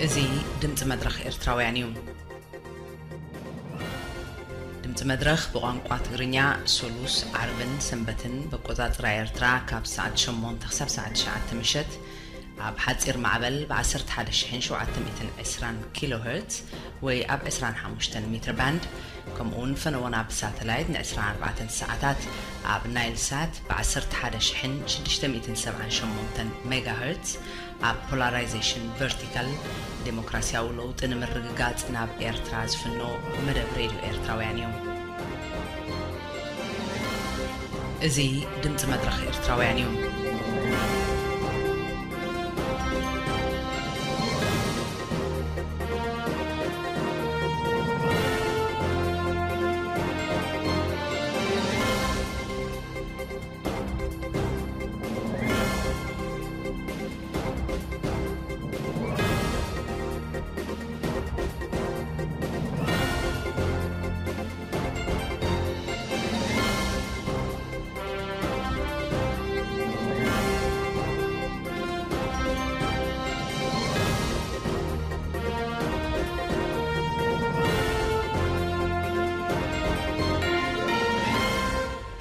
እዚ ድምፂ መድረኽ ኤርትራውያን እዩ። ድምፂ መድረኽ ብቋንቋ ትግርኛ ሶሉስ፣ ዓርብን ሰንበትን ብኣቆፃፅራ ኤርትራ ካብ ሰዓት ሸሞንተ ክሳብ ሰዓት ትሽዓተ ምሸት ኣብ ሓፂር ማዕበል ብ ዓሰርተ ሓደ ሺሕን ሸውዓተ ሚእትን ዕስራን ኪሎ ሄርትዝ ወይ ኣብ ዕስራን ሓሙሽተን ሜትር ባንድ፣ ከምኡ እውን ፈነወና ብሳተላይት ን ዕስራን ኣርባዕተን ሰዓታት ኣብ ናይል ሳት ብ ዓሰርተ ሓደ ሺሕን ሽዱሽተ ሚእትን ሰብዓን ሸሞንተን ሜጋ ሄርትዝ ኣብ ፖላራይዜሽን ቨርቲካል፣ ዴሞክራሲያዊ ለውጢ ንምርግጋጽ ናብ ኤርትራ ዝፍኖ መደብ ሬድዮ ኤርትራውያን እዩ። እዚ ድምጺ መድረኽ ኤርትራውያን እዩ።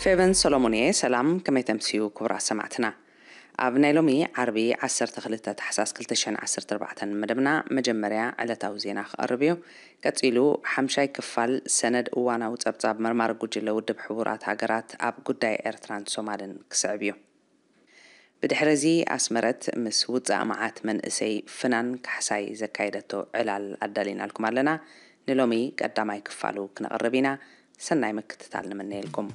ፌቨን ሰሎሞን እየ። ሰላም፣ ከመይ ተምስዩ ክቡራት ሰማዕትና? ኣብ ናይ ሎሚ ዓርቢ ዓሰርተ ክልተ ታሕሳስ ክልተ ሽሕን ዓሰርተ ኣርባዕተን መደብና መጀመርያ ዕለታዊ ዜና ክቐርብ እዩ። ቀጺሉ ሓምሻይ ክፋል ሰነድ እዋናዊ ጸብጻብ መርማሪ ጉጅለ ውድብ ሕቡራት ሃገራት ኣብ ጉዳይ ኤርትራን ሶማልን ክስዕብ እዩ። ብድሕሪ እዚ ኣስመረት ምስ ውጻእ መዓት መንእሰይ ፍናን ካሕሳይ ዘካየደቶ ዕላል ኣዳሊናልኩም ኣለና። ንሎሚ ቀዳማይ ክፋሉ ክነቕርብ ኢና። ሰናይ ምክትታል ንምነየልኩም።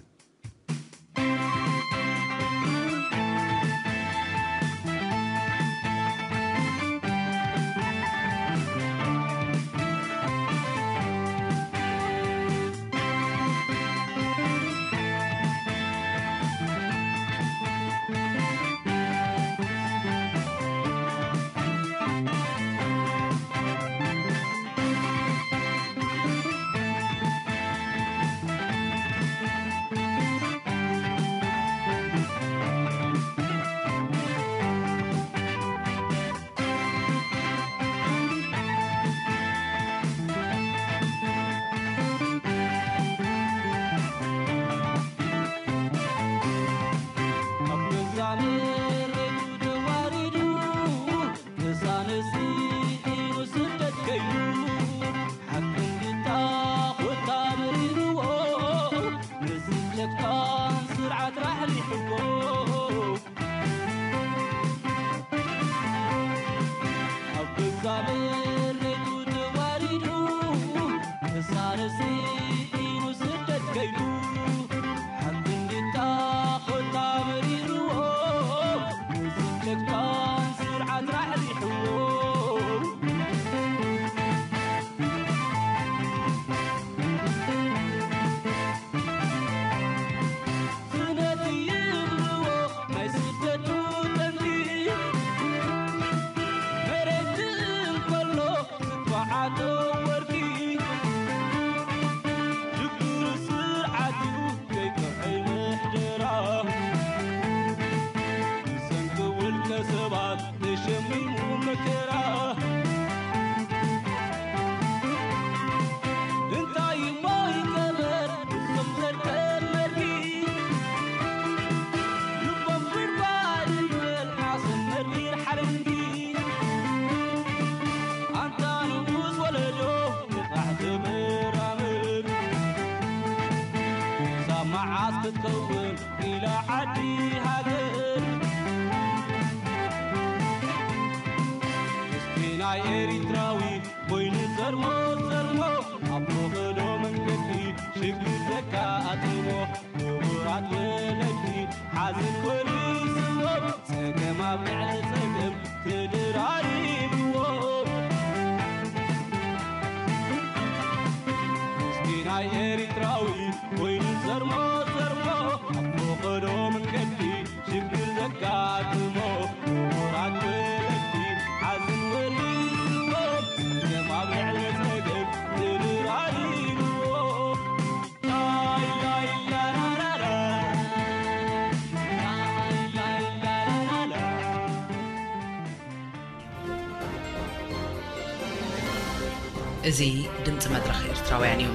እዚ ድምፂ መድረኽ ኤርትራውያን እዩ።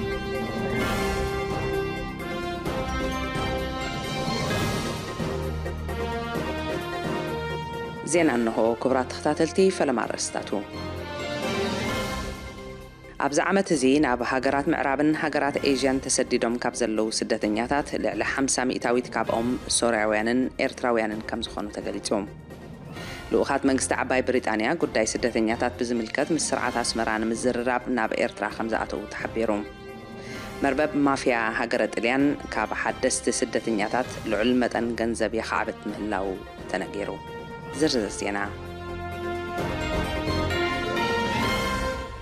ዜና እንሆ። ክቡራት ተኸታተልቲ፣ ፈለማ ኣርእስታቱ። ኣብዚ ዓመት እዚ ናብ ሃገራት ምዕራብን ሃገራት ኤዥያን ተሰዲዶም ካብ ዘለዉ ስደተኛታት ልዕሊ ሓምሳ ሚእታዊት ካብኦም ሶርያውያንን ኤርትራውያንን ከም ዝኾኑ ተገሊጹ። ልኡኻት መንግስቲ ዓባይ ብሪጣንያ ጉዳይ ስደተኛታት ብዝምልከት ምስ ስርዓት ኣስመራ ንምዝርራብ ናብ ኤርትራ ከም ዝኣተዉ ተሓቢሩ። መርበብ ማፍያ ሃገረ ጥልያን ካብ ሓደስቲ ስደተኛታት ልዑል መጠን ገንዘብ የኻዕብት ምህላዉ ተነጊሩ። ዝርዝር ዜና።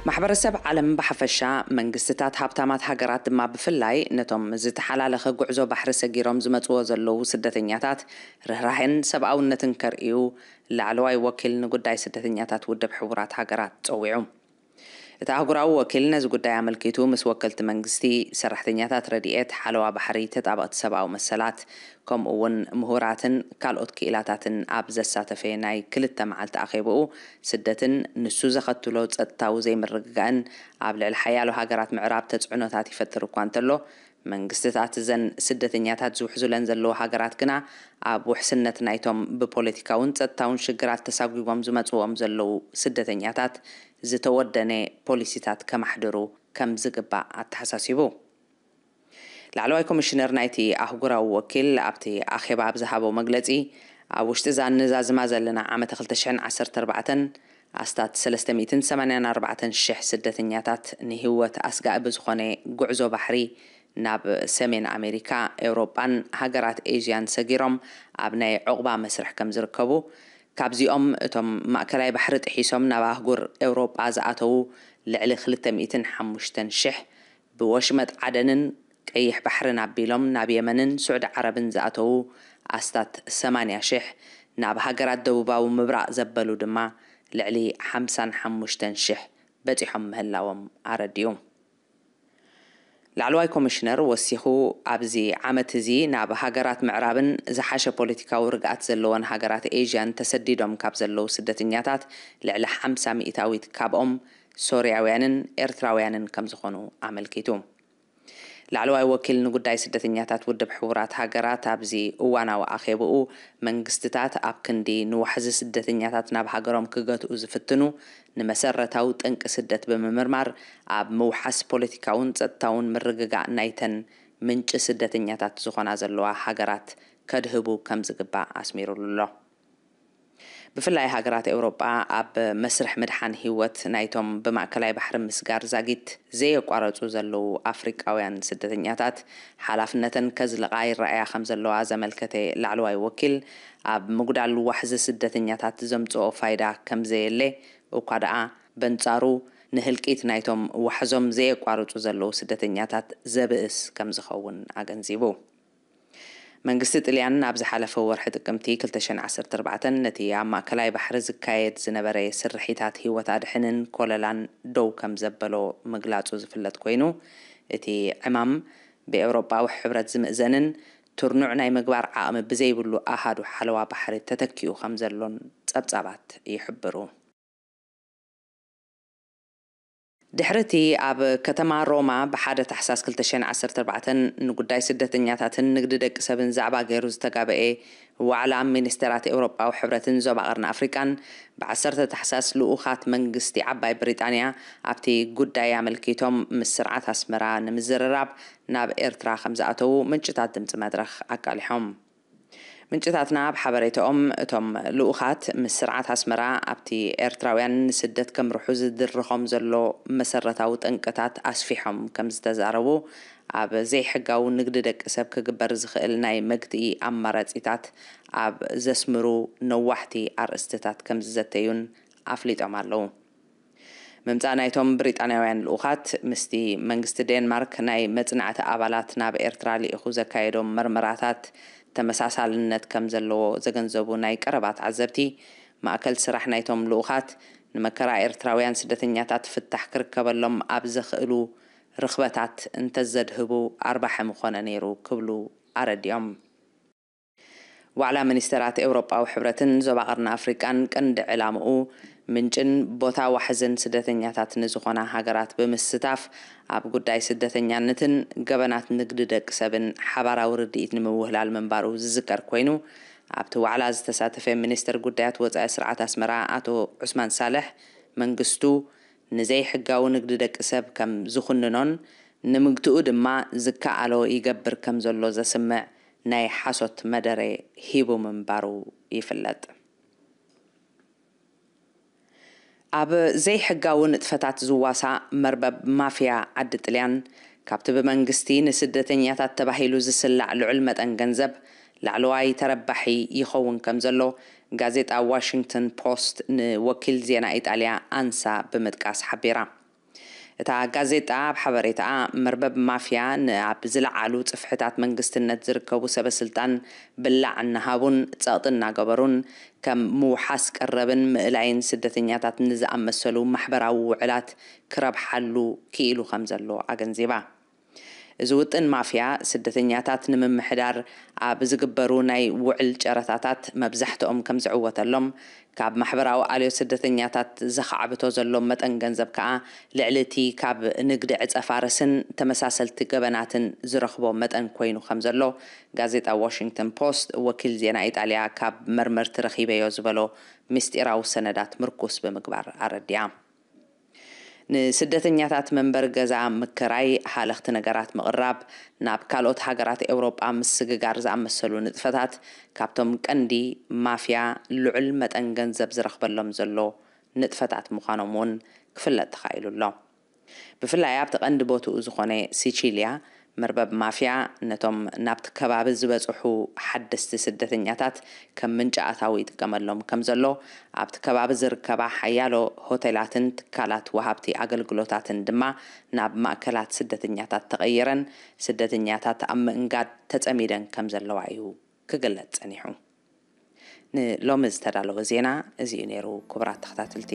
ማሕበረሰብ ዓለም ብሓፈሻ፣ መንግስትታት ሃብታማት ሃገራት ድማ ብፍላይ፣ ነቶም ዝተሓላለኸ ጉዕዞ ባሕሪ ሰጊሮም ዝመጽዎ ዘለዉ ስደተኛታት ርህራሄን ሰብኣውነትን ከርእዩ ላዕለዋይ ወኪል ንጉዳይ ስደተኛታት ውድብ ሕቡራት ሃገራት ጸዊዑ። እቲ ኣህጉራዊ ወኪል ነዚ ጉዳይ ኣመልኪቱ ምስ ወከልቲ መንግስቲ፣ ሰራሕተኛታት ረድኤት፣ ሓለዋ ባሕሪ፣ ተጣበቕቲ ሰብኣዊ መሰላት፣ ከምኡ እውን ምሁራትን ካልኦት ክኢላታትን ኣብ ዘሳተፈ ናይ ክልተ መዓልቲ ኣኼብኡ፣ ስደትን ንሱ ዘኸትሎ ጸጥታዊ ዘይምርግጋእን ኣብ ልዕሊ ሓያሎ ሃገራት ምዕራብ ተጽዕኖታት ይፈጥር እኳ እንተሎ፣ መንግስትታት እዘን ስደተኛታት ዝውሕዙለን ዘለዉ ሃገራት ግና ኣብ ውሕስነት ናይቶም ብፖለቲካውን ጸጥታውን ሽግራት ተሳጒጎም ዝመጽዎም ዘለዉ ስደተኛታት ዝተወደነ ፖሊሲታት ከማሕድሩ ከም ዝግባእ ኣተሓሳሲቡ። ላዕለዋይ ኮሚሽነር ናይቲ ኣህጉራዊ ወኪል ኣብቲ ኣኼባ ኣብ ዝሃቦ መግለጺ፣ ኣብ ውሽጢ እዛ ንዛዝማ ዘለና ዓመተ ክልተ ሽሕን ዓሰርተ ኣርባዕተን ኣስታት ሰለስተ ሚእትን ሰማንያን ኣርባዕተን ሽሕ ስደተኛታት ንህይወት ኣስጋኢ ብዝኾነ ጉዕዞ ባሕሪ ናብ ሰሜን ኣሜሪካ፣ ኤውሮጳን ሃገራት ኤዥያን ሰጊሮም ኣብ ናይ ዑቕባ መስርሕ ከም ዝርከቡ፣ ካብዚኦም እቶም ማእከላይ ባሕሪ ጥሒሶም ናብ ኣህጉር ኤውሮጳ ዝኣተዉ ልዕሊ ክልተ ሚእትን ሓሙሽተን ሽሕ፣ ብወሽመጥ ዓደንን ቀይሕ ባሕርን ኣቢሎም ናብ የመንን ስዑዲ ዓረብን ዝኣተዉ ኣስታት ሰማንያ ሽሕ፣ ናብ ሃገራት ደቡባዊ ምብራቕ ዘበሉ ድማ ልዕሊ ሓምሳን ሓሙሽተን ሽሕ በጺሖም ምህላዎም ኣረዲኡ። ላዕለዋይ ኮሚሽነር ወሲኹ፣ ኣብዚ ዓመት እዚ ናብ ሃገራት ምዕራብን ዝሓሸ ፖለቲካዊ ርግኣት ዘለወን ሃገራት ኤዥያን ተሰዲዶም ካብ ዘለዉ ስደተኛታት ልዕሊ ሓምሳ ሚእታዊት ካብኦም ሶርያውያንን ኤርትራውያንን ከም ዝኾኑ ኣመልኪቱ። ላዕለዋይ ወኪል ንጉዳይ ስደተኛታት ውድብ ሕቡራት ሃገራት ኣብዚ እዋናዊ ኣኼብኡ፣ መንግስትታት ኣብ ክንዲ ንዋሕዚ ስደተኛታት ናብ ሃገሮም ክገትኡ ዝፍትኑ፣ ንመሰረታዊ ጠንቂ ስደት ብምምርማር፣ ኣብ ምውሓስ ፖለቲካውን ጸጥታውን ምርግጋእ ናይተን ምንጪ ስደተኛታት ዝኾና ዘለዋ ሃገራት ከድህቡ ከም ዝግባእ ኣስሚሩሉ ኣሎ። ብፍላይ ሃገራት ኤውሮጳ ኣብ መስርሕ ምድሓን ህይወት ናይቶም ብማእከላይ ባሕሪ ምስጋር ዛጊት ዘየቋረጹ ዘለዉ ኣፍሪቃውያን ስደተኛታት ሓላፍነተን ከዝልቓ ይረኣያ ከም ዘለዋ ዘመልከተ ላዕለዋይ ወኪል፣ ኣብ ምጉዳል ዋሕዚ ስደተኛታት ዘምጽኦ ፋይዳ ከም ዘየለ እኳ ደኣ፣ በንጻሩ ንህልቂት ናይቶም ዋሕዞም ዘየቋርጹ ዘለዉ ስደተኛታት ዘብእስ ከም ዝኸውን ኣገንዚቡ። መንግስቲ ጥልያን ኣብ ዝሓለፈ ወርሒ ጥቅምቲ ክልተ ሽሕን ዓሰርተ ኣርባዕተን ነቲ ኣብ ማእከላይ ባሕሪ ዝካየድ ዝነበረ ስርሒታት ህይወት ኣድሕንን ኮለላን ደው ከም ዘበሎ ምግላጹ ዝፍለጥ ኮይኑ፣ እቲ ዕማም ብኤውሮጳዊ ሕብረት ዝምእዘንን ትርኑዕ ናይ ምግባር ዓቕሚ ብዘይብሉ ኣሃዱ ሓለዋ ባሕሪ ተተኪኡ ከም ዘሎን ጸብጻባት ይሕብሩ። ድሕሪ እቲ ኣብ ከተማ ሮማ ብሓደ ታሕሳስ ክልተ ሽሕን ዓሰርተ ኣርባዕተን ንጉዳይ ስደተኛታትን ንግዲ ደቂ ሰብን ዛዕባ ገይሩ ዝተጋበኤ ዋዕላ ሚኒስተራት ኤውሮጳዊ ሕብረትን ዞባ ቀርኒ ኣፍሪቃን፣ ብዓሰርተ ታሕሳስ ልኡኻት መንግስቲ ዓባይ ብሪጣንያ ኣብቲ ጉዳይ ኣመልኪቶም ምስ ስርዓት ኣስመራ ንምዝርራብ ናብ ኤርትራ ከም ዝኣተዉ ምንጭታት ድምጺ መድረኽ ኣቃሊሖም። ምንጭታትና ኣብ ሓበሬታኦም፣ እቶም ልኡኻት ምስ ስርዓት ኣስመራ ኣብቲ ኤርትራውያን ንስደት ከምርሑ ዝድርኾም ዘሎ መሰረታዊ ጠንቅታት ኣስፊሖም ከም ዝተዛረቡ፣ ኣብ ዘይሕጋዊ ንግዲ ደቂ ሰብ ክግበር ዝኽእል ናይ መግትኢ ኣማራጺታት ኣብ ዘስምሩ ነዋሕቲ ኣርእስትታት ከም ዝዘተዩን ኣፍሊጦም ኣለዉ። ምምጻእ ናይቶም ብሪጣንያውያን ልኡኻት፣ ምስቲ መንግስቲ ዴንማርክ ናይ መጽናዕቲ ኣባላት ናብ ኤርትራ ልኢኹ ዘካየዶም መርመራታት ተመሳሳልነት ከም ዘለዎ ዘገንዘቡ ናይ ቀረባ ተዓዘብቲ፣ ማእከል ስራሕ ናይቶም ልኡኻት ንመከራ ኤርትራውያን ስደተኛታት ፍታሕ ክርከበሎም ኣብ ዘኽእሉ ርኽበታት እንተዘድህቡ ኣርባሒ ምኾነ ነይሩ ክብሉ ኣረዲኦም። ዋዕላ ሚኒስተራት ኤውሮጳዊ ሕብረትን ዞባ ቀርኒ ኣፍሪቃን ቀንዲ ዕላምኡ ምንጭን ቦታ ዋሕዝን ስደተኛታት ንዝኾና ሃገራት ብምስታፍ፣ ኣብ ጉዳይ ስደተኛነትን ገበናት ንግዲ ደቂ ሰብን ሓባራዊ ርድኢት ንምውህላል ምንባሩ ዝዝከር ኮይኑ፣ ኣብቲ ዋዕላ ዝተሳተፈ ሚኒስተር ጉዳያት ወጻኢ ስርዓት ኣስመራ ኣቶ ዑስማን ሳልሕ፣ መንግስቱ ንዘይሕጋዊ ንግዲ ደቂ ሰብ ከም ዝኹንኖን ንምግትኡ ድማ ዝከኣሎ ይገብር ከም ዘሎ ዘስምዕ ናይ ሓሶት መደረ ሂቡ ምንባሩ ይፍለጥ። ኣብ ዘይሕጋዊ ንጥፈታት ዝዋሳእ መርበብ ማፍያ ዓዲ ጥልያን፣ ካብቲ ብመንግስቲ ንስደተኛታት ተባሂሉ ዝስላዕ ልዑል መጠን ገንዘብ ላዕለዋይ ተረባሒ ይኸውን ከም ዘሎ ጋዜጣ ዋሽንግተን ፖስት ንወኪል ዜና ኢጣልያ ኣንሳ ብምጥቃስ ሓቢራ። እታ ጋዜጣ ኣብ ሓበሬታኣ፣ መርበብ ማፍያ ንኣብ ዝለዓሉ ጽፍሕታት መንግስትነት ዝርከቡ ሰበ ስልጣን ብላዕ እናሃቡን ጸቕጢ እናገበሩን፣ ከም ምውሓስ ቀረብን ምእላይን ስደተኛታት ንዝኣመሰሉ ማሕበራዊ ውዕላት ክረብሓሉ ክኢሉ ከም ዘሎ ኣገንዚባ። እዚ ውጥን ማፍያ፣ ስደተኛታት ንምምሕዳር ኣብ ዝግበሩ ናይ ውዕል ጨረታታት መብዛሕትኦም ከም ዝዕወተሎም፣ ካብ ማሕበራዊ ኣልዮ ስደተኛታት ዘኻዕብቶ ዘሎ መጠን ገንዘብ ከኣ ልዕሊ እቲ ካብ ንግዲ ዕጸ ፋርስን ተመሳሰልቲ ገበናትን ዝረኽቦ መጠን ኮይኑ ከም ዘሎ ጋዜጣ ዋሽንግተን ፖስት ወኪል ዜና ኢጣልያ ካብ መርመርቲ ረኺበዮ ዝበሎ ምስጢራዊ ሰነዳት ምርኩስ ብምግባር ኣረዲኣ። ንስደተኛታት መንበሪ ገዛ ምክራይ፣ ሃለኽቲ ነገራት ምቕራብ፣ ናብ ካልኦት ሃገራት ኤውሮጳ ምስግጋር ዝኣመሰሉ ንጥፈታት ካብቶም ቀንዲ ማፍያ ልዑል መጠን ገንዘብ ዝረኽበሎም ዘሎ ንጥፈታት ምዃኖም እውን ክፍለጥ ተኻኢሉ ኣሎ። ብፍላይ ኣብቲ ቀንዲ ቦትኡ ዝኾነ ሲቺልያ፣ መርበብ ማፍያ ነቶም ናብቲ ከባቢ ዝበጽሑ ሓደስቲ ስደተኛታት ከም ምንጪ ኣታዊ ይጥቀመሎም ከም ዘሎ፣ ኣብቲ ከባቢ ዝርከባ ሓያሎ ሆቴላትን ትካላት ወሃብቲ ኣገልግሎታትን ድማ ናብ ማእከላት ስደተኛታት ተቐይረን፣ ስደተኛታት ኣብ ምእንጋድ ተጸሚደን ከም ዘለዋ እዩ ክግለጽ ጸኒሑ። ንሎሚ ዝተዳለወ ዜና እዚ እዩ ነይሩ፣ ክቡራት ተኸታተልቲ።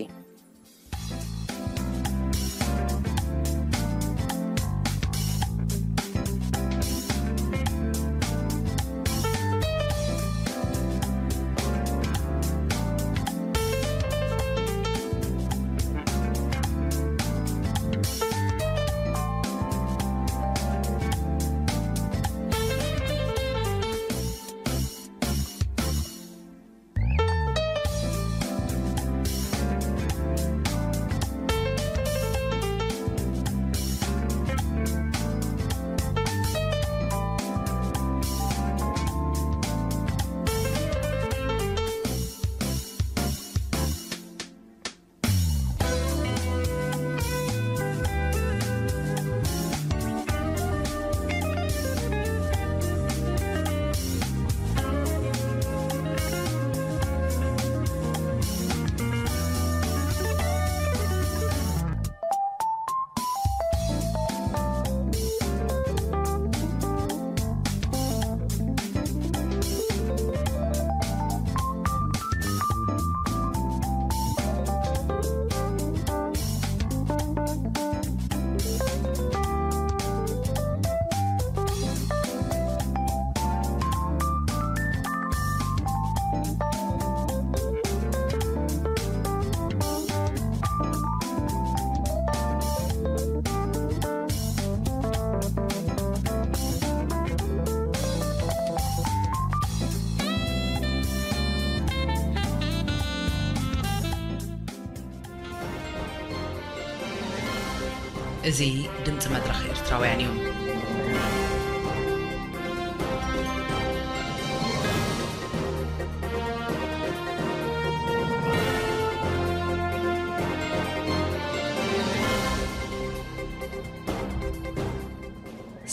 እዚ ድምፂ መድረኽ ኤርትራውያን እዩ።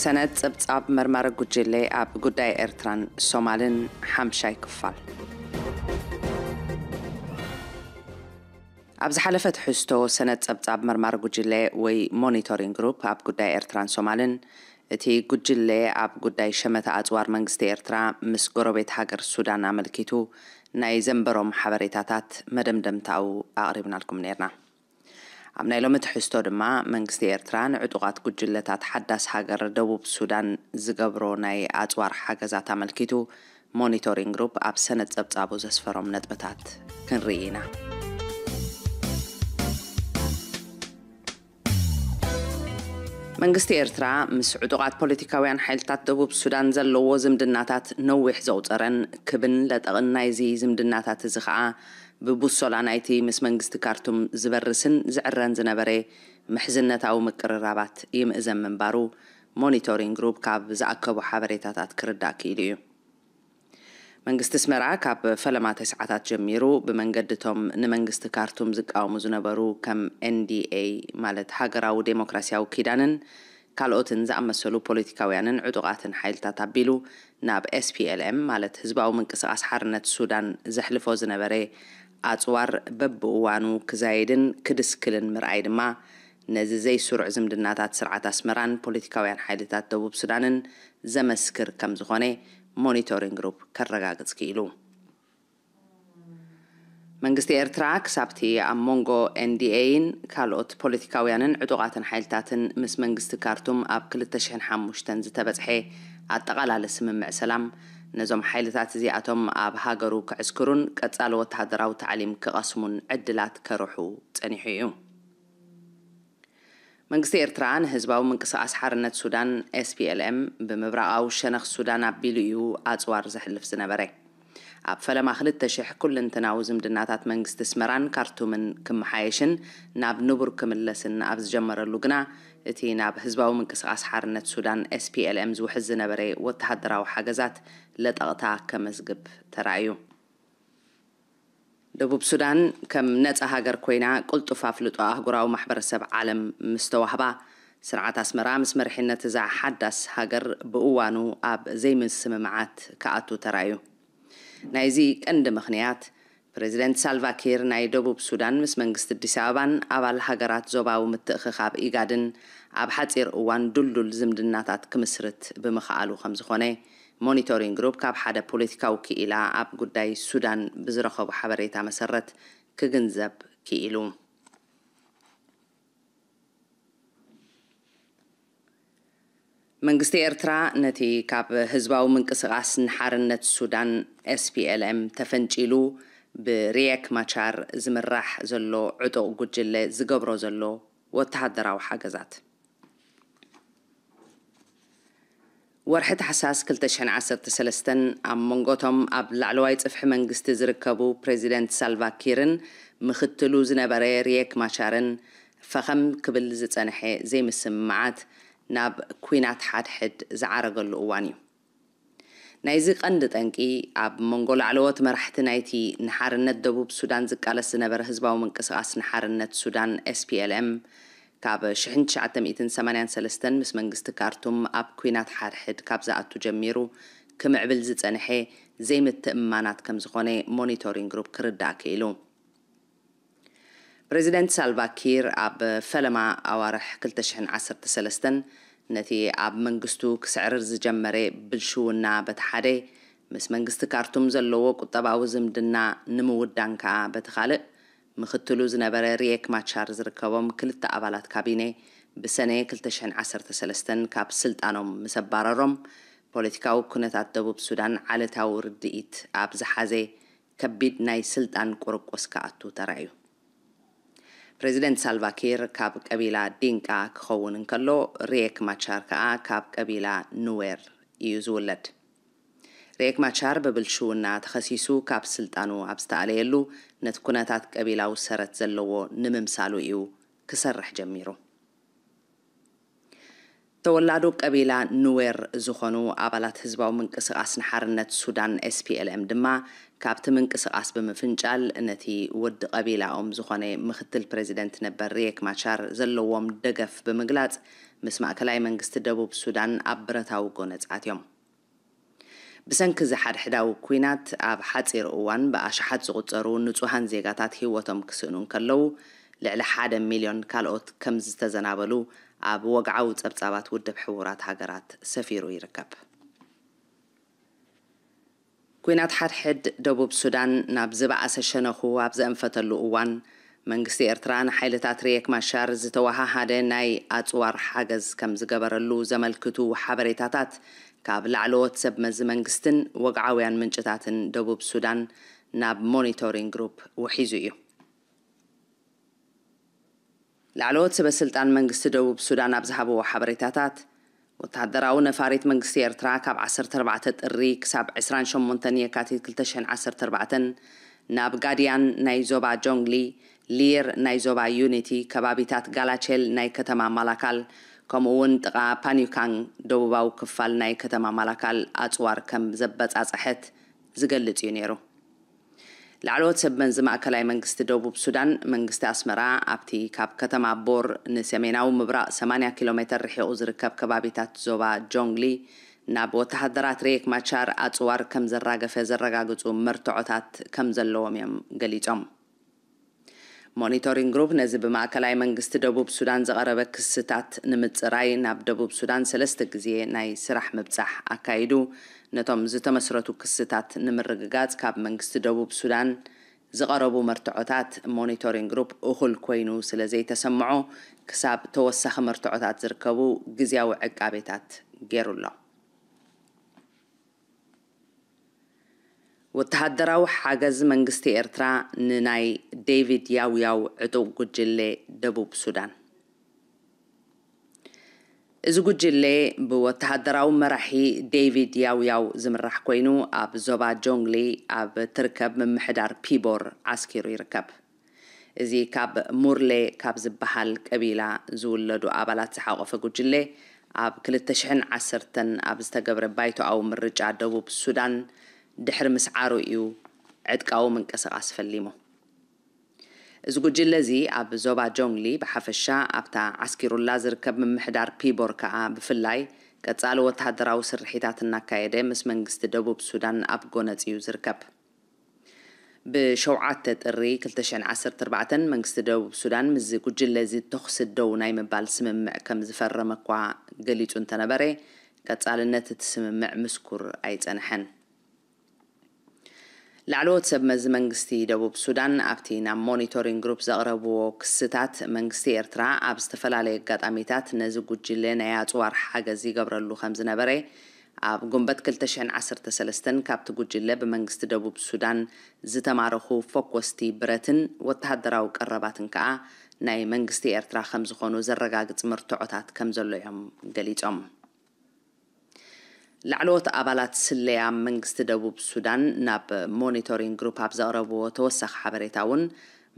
ሰነድ ጸብጻብ መርማሪ ጉጅለ ኣብ ጉዳይ ኤርትራን ሶማልን፣ ሓምሻይ ክፋል። ኣብ ዝሓለፈ ትሕዝቶ፣ ሰነድ ጸብጻብ መርማሪ ጉጅለ ወይ ሞኒቶሪንግ ግሩፕ ኣብ ጉዳይ ኤርትራን ሶማልን፣ እቲ ጉጅለ ኣብ ጉዳይ ሸመተ ኣጽዋር መንግስቲ ኤርትራ ምስ ጎረቤት ሃገር ሱዳን ኣመልኪቱ ናይ ዘንበሮም ሓበሬታታት መደምደምታኡ ኣቕሪብናልኩም ነይርና። ኣብ ናይ ሎሚ ትሕዝቶ ድማ፣ መንግስቲ ኤርትራ ንዕጡቓት ጉጅለታት ሓዳስ ሃገር ደቡብ ሱዳን ዝገብሮ ናይ ኣጽዋር ሓገዛት ኣመልኪቱ ሞኒቶሪንግ ግሩፕ ኣብ ሰነድ ጸብጻቡ ዘስፈሮም ነጥብታት ክንርኢ ኢና። መንግስቲ ኤርትራ ምስ ዕጡቓት ፖለቲካውያን ሓይልታት ደቡብ ሱዳን ዘለዎ ዝምድናታት ነዊሕ ዘቑጸረን ክብን ለጠቕን ናይዚ ዝምድናታት እዚ ኸኣ ብቡሶላ ናይቲ ምስ መንግስቲ ካርቱም ዝበርስን ዝዕረን ዝነበረ ምሕዝነታዊ ምቅርራባት ይምእዘን ምንባሩ ሞኒቶሪንግ ግሩፕ ካብ ዝኣከቦ ሓበሬታታት ክርዳእ ክኢሉ እዩ። መንግስቲ ኣስመራ ካብ ፈለማ ተስዓታት ጀሚሩ ብመንገድቶም ንመንግስቲ ካርቱም ዝቃወሙ ዝነበሩ ከም ኤንዲኤ ማለት ሃገራዊ ዴሞክራሲያዊ ኪዳንን ካልኦትን ዝኣመሰሉ ፖለቲካውያንን ዕጡቓትን ሓይልታት ኣቢሉ ናብ ኤስፒኤልኤም ማለት ህዝባዊ ምንቅስቓስ ሓርነት ሱዳን ዘሕልፎ ዝነበረ ኣጽዋር በብእዋኑ ክዛይድን ክድስክልን ምርኣይ ድማ ነዚ ዘይስሩዕ ዝምድናታት ስርዓት ኣስመራን ፖለቲካውያን ሓይልታት ደቡብ ሱዳንን ዘመስክር ከም ዝኾነ ሞኒቶሪንግ ግሩፕ ከረጋግጽ ክኢሉ። መንግስቲ ኤርትራ ክሳብቲ ኣብ መንጎ ኤንዲኤን ካልኦት ፖለቲካውያንን ዕጡቓትን ሓይልታትን ምስ መንግስቲ ካርቱም ኣብ ክልተ ሽሕን ሓሙሽተን ዝተበጽሐ ኣጠቓላሊ ስምምዕ ሰላም ነዞም ሓይልታት እዚኣቶም ኣብ ሃገሩ ክዕስክሩን ቀጻሊ ወተሃደራዊ ታዕሊም ክቐስሙን ዕድላት ከርሑ ጸኒሑ እዩ። መንግስቲ ኤርትራ ንህዝባዊ ምንቅስቓስ ሓርነት ሱዳን ኤስፒኤልኤም ብምብራቓዊ ሸነኽ ሱዳን ኣቢሉ እዩ ኣጽዋር ዘሕልፍ ዝነበረ። ኣብ ፈለማ ክልተ ሽሕ ኩልንትናዊ ዝምድናታት መንግስቲ ኣስመራን ካርቱምን ክመሓየሽን ናብ ንቡር ክምለስን ኣብ ዝጀመረሉ ግና እቲ ናብ ህዝባዊ ምንቅስቓስ ሓርነት ሱዳን ኤስፒኤልኤም ዝውሕዝ ዝነበረ ወተሃደራዊ ሓገዛት ለጠቕታ ከመዝግብ ተራእዩ። ደቡብ ሱዳን ከም ነጻ ሃገር ኮይና ቅልጡፍ ኣፍልጦ ኣህጉራዊ ማሕበረሰብ ዓለም ምስ ተዋህባ፣ ስርዓት ኣስመራ ምስ መሪሕነት እዛ ሓዳስ ሃገር ብእዋኑ ኣብ ዘይምስምማዓት ክኣቱ ተራእዩ። ናይዚ ቀንዲ ምኽንያት ፕሬዚደንት ሳልቫኪር ናይ ደቡብ ሱዳን ምስ መንግስቲ ኣዲስ ኣበባን ኣባል ሃገራት ዞባዊ ምትእኽኻብ ኢጋድን ኣብ ሓጺር እዋን ድልዱል ዝምድናታት ክምስርት ብምኽኣሉ ከም ዝኾነ ሞኒቶሪንግ ግሩፕ ካብ ሓደ ፖለቲካዊ ክኢላ ኣብ ጉዳይ ሱዳን ብዝረኸቦ ሓበሬታ መሰረት ክግንዘብ ክኢሉ። መንግስቲ ኤርትራ ነቲ ካብ ህዝባዊ ምንቅስቓስ ንሓርነት ሱዳን ኤስፒኤልኤም ተፈንጪሉ ብሪየክ ማቻር ዝምራሕ ዘሎ ዕጡቕ ጉጅለ ዝገብሮ ዘሎ ወተሃደራዊ ሓገዛት ወርሒ ታሕሳስ ክልተ ሽሕን ዓሰርተ ሰለስተን ኣብ መንጎቶም ኣብ ላዕለዋይ ጽፍሒ መንግስቲ ዝርከቡ ፕሬዚደንት ሳልቫኪርን ምኽትሉ ዝነበረ ሪየክ ማቻርን ፈኸም ክብል ዝጸንሐ ዘይምስምማዓት ናብ ኲናት ሓድሕድ ዝዓረገሉ እዋን እዩ። ናይዚ ቀንዲ ጠንቂ ኣብ መንጎ ላዕለዎት መራሕቲ ናይቲ ንሓርነት ደቡብ ሱዳን ዝቃለስ ዝነበረ ህዝባዊ ምንቅስቓስ ንሓርነት ሱዳን ኤስፒኤልኤም ካብ ሽሕን ትሽዓተ ሚእትን ሰማንያን ሰለስተን ምስ መንግስቲ ካርቱም ኣብ ኲናት ሓድሕድ ካብ ዝኣቱ ጀሚሩ ክምዕብል ዝጸንሐ ዘይምትእምማናት ከም ዝኾነ ሞኒቶሪንግ ግሩፕ ክርዳእ ክኢሉ። ፕሬዚደንት ሳልቫ ኪር ኣብ ፈለማ ኣዋርሕ ክልተ ሽሕን ዓሰርተ ሰለስተን ነቲ ኣብ መንግስቱ ክስዕርር ዝጀመረ ብልሽውና በቲ ሓደ ምስ መንግስቲ ካርቱም ዘለዎ ቁጠባዊ ዝምድና ንምውዳን ከኣ በቲ ካልእ ምኽትሉ ዝነበረ ሪየክ ማቻር ዝርከቦም ክልተ ኣባላት ካቢነ ብሰነ ክልተ ሽሕን ዓሰርተ ሰለስተን ካብ ስልጣኖም ምስ ኣባረሮም ፖለቲካዊ ኩነታት ደቡብ ሱዳን ዓለታዊ ርድኢት ኣብ ዝሓዘ ከቢድ ናይ ስልጣን ቁርቁስ ክኣቱ ተራእዩ። ፕሬዚደንት ሳልቫ ኪር ካብ ቀቢላ ዲንቃ ክኸውን እንከሎ ሪየክ ማቻር ከኣ ካብ ቀቢላ ኑዌር እዩ ዝውለድ። ሪየክ ማቻር ብብልሽውና ተኸሲሱ ካብ ስልጣኑ ኣብ ዝተኣለየሉ ነቲ ኩነታት ቀቢላዊ ሰረት ዘለዎ ንምምሳሉ እዩ ክሰርሕ ጀሚሩ። ተወላዶ ቀቢላ ኑዌር ዝኾኑ ኣባላት ህዝባዊ ምንቅስቓስ ንሓርነት ሱዳን ኤስፒኤልኤም ድማ ካብቲ ምንቅስቓስ ብምፍንጫል ነቲ ወዲ ቀቢላኦም ዝኾነ ምኽትል ፕሬዚደንት ነበር ሪየክ ማቻር ዘለዎም ደገፍ ብምግላጽ ምስ ማእከላይ መንግስቲ ደቡብ ሱዳን ኣብ ብረታዊ ጎነጽ ኣትዮም። ብሰንኪ እዚ ሓድሕዳዊ ኲናት ኣብ ሓጺር እዋን ብኣሽሓት ዝቑጸሩ ንጹሃን ዜጋታት ህይወቶም ክስእኑ እንከለዉ ልዕሊ ሓደ ሚልዮን ካልኦት ከም ዝተዘናበሉ ኣብ ወግዓዊ ጸብጻባት ውድብ ሕቡራት ሃገራት ሰፊሩ ይርከብ። ኲናት ሓድሕድ ደቡብ ሱዳን ናብ ዝበኣሰ ሸነኹ ኣብ ዘእንፈተሉ እዋን መንግስቲ ኤርትራ ንሓይልታት ሪየክ ማሻር ዝተወሃሃደ ናይ ኣጽዋር ሓገዝ ከም ዝገበረሉ ዘመልክቱ ሓበሬታታት ካብ ላዕለዎት ሰብ መዚ መንግስትን ወግዓውያን ምንጭታትን ደቡብ ሱዳን ናብ ሞኒቶሪንግ ግሩፕ ውሒዙ እዩ። ላዕለዎት ሰበ ስልጣን መንግስቲ ደቡብ ሱዳን ኣብ ዝሃብዎ ሓበሬታታት፣ ወተሃደራዊ ነፋሪት መንግስቲ ኤርትራ ካብ ዓሰርተ ኣርባዕተ ጥሪ ክሳብ ዕስራን ሸሞንተን የካቲት ክልተ ሽሕን ዓሰርተ ኣርባዕተን ናብ ጋድያን ናይ ዞባ ጆንግሊ፣ ሊር ናይ ዞባ ዩኒቲ፣ ከባቢታት ጋላቼል ናይ ከተማ ማላካል፣ ከምኡ እውን ጥቓ ፓኒካንግ ደቡባዊ ክፋል ናይ ከተማ ማላካል ኣጽዋር ከም ዘበጻጸሐት ዝገልጽ እዩ ነይሩ። ላዕለዎት ሰብ መንዚ ማእከላይ መንግስቲ ደቡብ ሱዳን፣ መንግስቲ ኣስመራ ኣብቲ ካብ ከተማ ቦር ንሰሜናዊ ምብራቕ ሰማንያ ኪሎ ሜተር ርሒቑ ዝርከብ ከባቢታት ዞባ ጆንግሊ ናብ ወተሃደራት ሪየክ ማቻር ኣጽዋር ከም ዘራገፈ ዘረጋግጹ መርትዖታት ከም ዘለዎም እዮም ገሊጾም። ሞኒቶሪንግ ግሩፕ ነዚ ብማእከላይ መንግስቲ ደቡብ ሱዳን ዝቐረበ ክስታት ንምጽራይ ናብ ደቡብ ሱዳን ሰለስተ ግዜ ናይ ስራሕ ምብጻሕ ኣካይዱ፣ ነቶም ዝተመስረቱ ክስታት ንምርግጋጽ ካብ መንግስቲ ደቡብ ሱዳን ዝቐረቡ መርትዖታት ሞኒቶሪንግ ግሩፕ እኹል ኮይኑ ስለ ዘይተሰምዖ፣ ክሳብ ተወሳኺ መርትዖታት ዝርከቡ ግዝያዊ ዕቃቤታት ገይሩ ኣሎ። ወተሃደራዊ ሓገዝ መንግስቲ ኤርትራ ንናይ ዴቪድ ያውያው ዕጡቕ ጉጅለ ደቡብ ሱዳን። እዚ ጉጅለ ብወተሃደራዊ መራሒ ዴቪድ ያውያው ዝምራሕ ኮይኑ፣ ኣብ ዞባ ጆንግሊ ኣብ ትርከብ ምምሕዳር ፒቦር ዓስኪሩ ይርከብ። እዚ ካብ ሙርሌ ካብ ዝበሃል ቀቢላ ዝውለዱ ኣባላት ዝሓቖፈ ጉጅለ፣ ኣብ ክልተ ሽሕን ዓሰርተን ኣብ ዝተገብረ ባይቶኣዊ ምርጫ ደቡብ ሱዳን ድሕሪ ምስዓሩ እዩ ዕጥቃዊ ምንቅስቓስ ፈሊሙ። እዚ ጉጅለ እዚ ኣብ ዞባ ጆንግሊ ብሓፈሻ፣ ኣብታ ዓስኪሩላ ዝርከብ ምምሕዳር ፒቦር ከኣ ብፍላይ፣ ቀጻሊ ወተሃደራዊ ስርሒታት እናካየደ ምስ መንግስቲ ደቡብ ሱዳን ኣብ ጎነጽ እዩ ዝርከብ። ብሸውዓተ ጥሪ ክልተ ሽሕን ዓሰርተ ኣርባዕተን መንግስቲ ደቡብ ሱዳን ምስዚ ጉጅለ እዚ ተኹሲ ደው ናይ ምባል ስምምዕ ከም ዝፈረመ እኳ ገሊጹ እንተነበረ፣ ቀጻልነት እቲ ስምምዕ ምስኩር ኣይጸንሐን። ላዕለዎት ሰብ መዚ መንግስቲ ደቡብ ሱዳን ኣብቲ ናብ ሞኒቶሪንግ ግሩፕ ዘቕረብዎ ክስታት፣ መንግስቲ ኤርትራ ኣብ ዝተፈላለየ ኣጋጣሚታት ነዚ ጉጅለ ናይ ኣጽዋር ሓገዝ ይገብረሉ ከም ዝነበረ፣ ኣብ ጉንበት ክልተ ሽሕን ዓሰርተ ሰለስተን ካብቲ ጉጅለ ብመንግስቲ ደቡብ ሱዳን ዝተማረኹ ፈኮስቲ ብረትን ወተሃደራዊ ቀረባትን ከኣ ናይ መንግስቲ ኤርትራ ከም ዝኾኑ ዘረጋግጽ መርትዖታት ከም ዘሎ እዮም ገሊጾም። ላዕለዎት ኣባላት ስለያ መንግስቲ ደቡብ ሱዳን ናብ ሞኒቶሪንግ ግሩፕ ኣብ ዘቕረብዎ ተወሳኺ ሓበሬታ እውን፣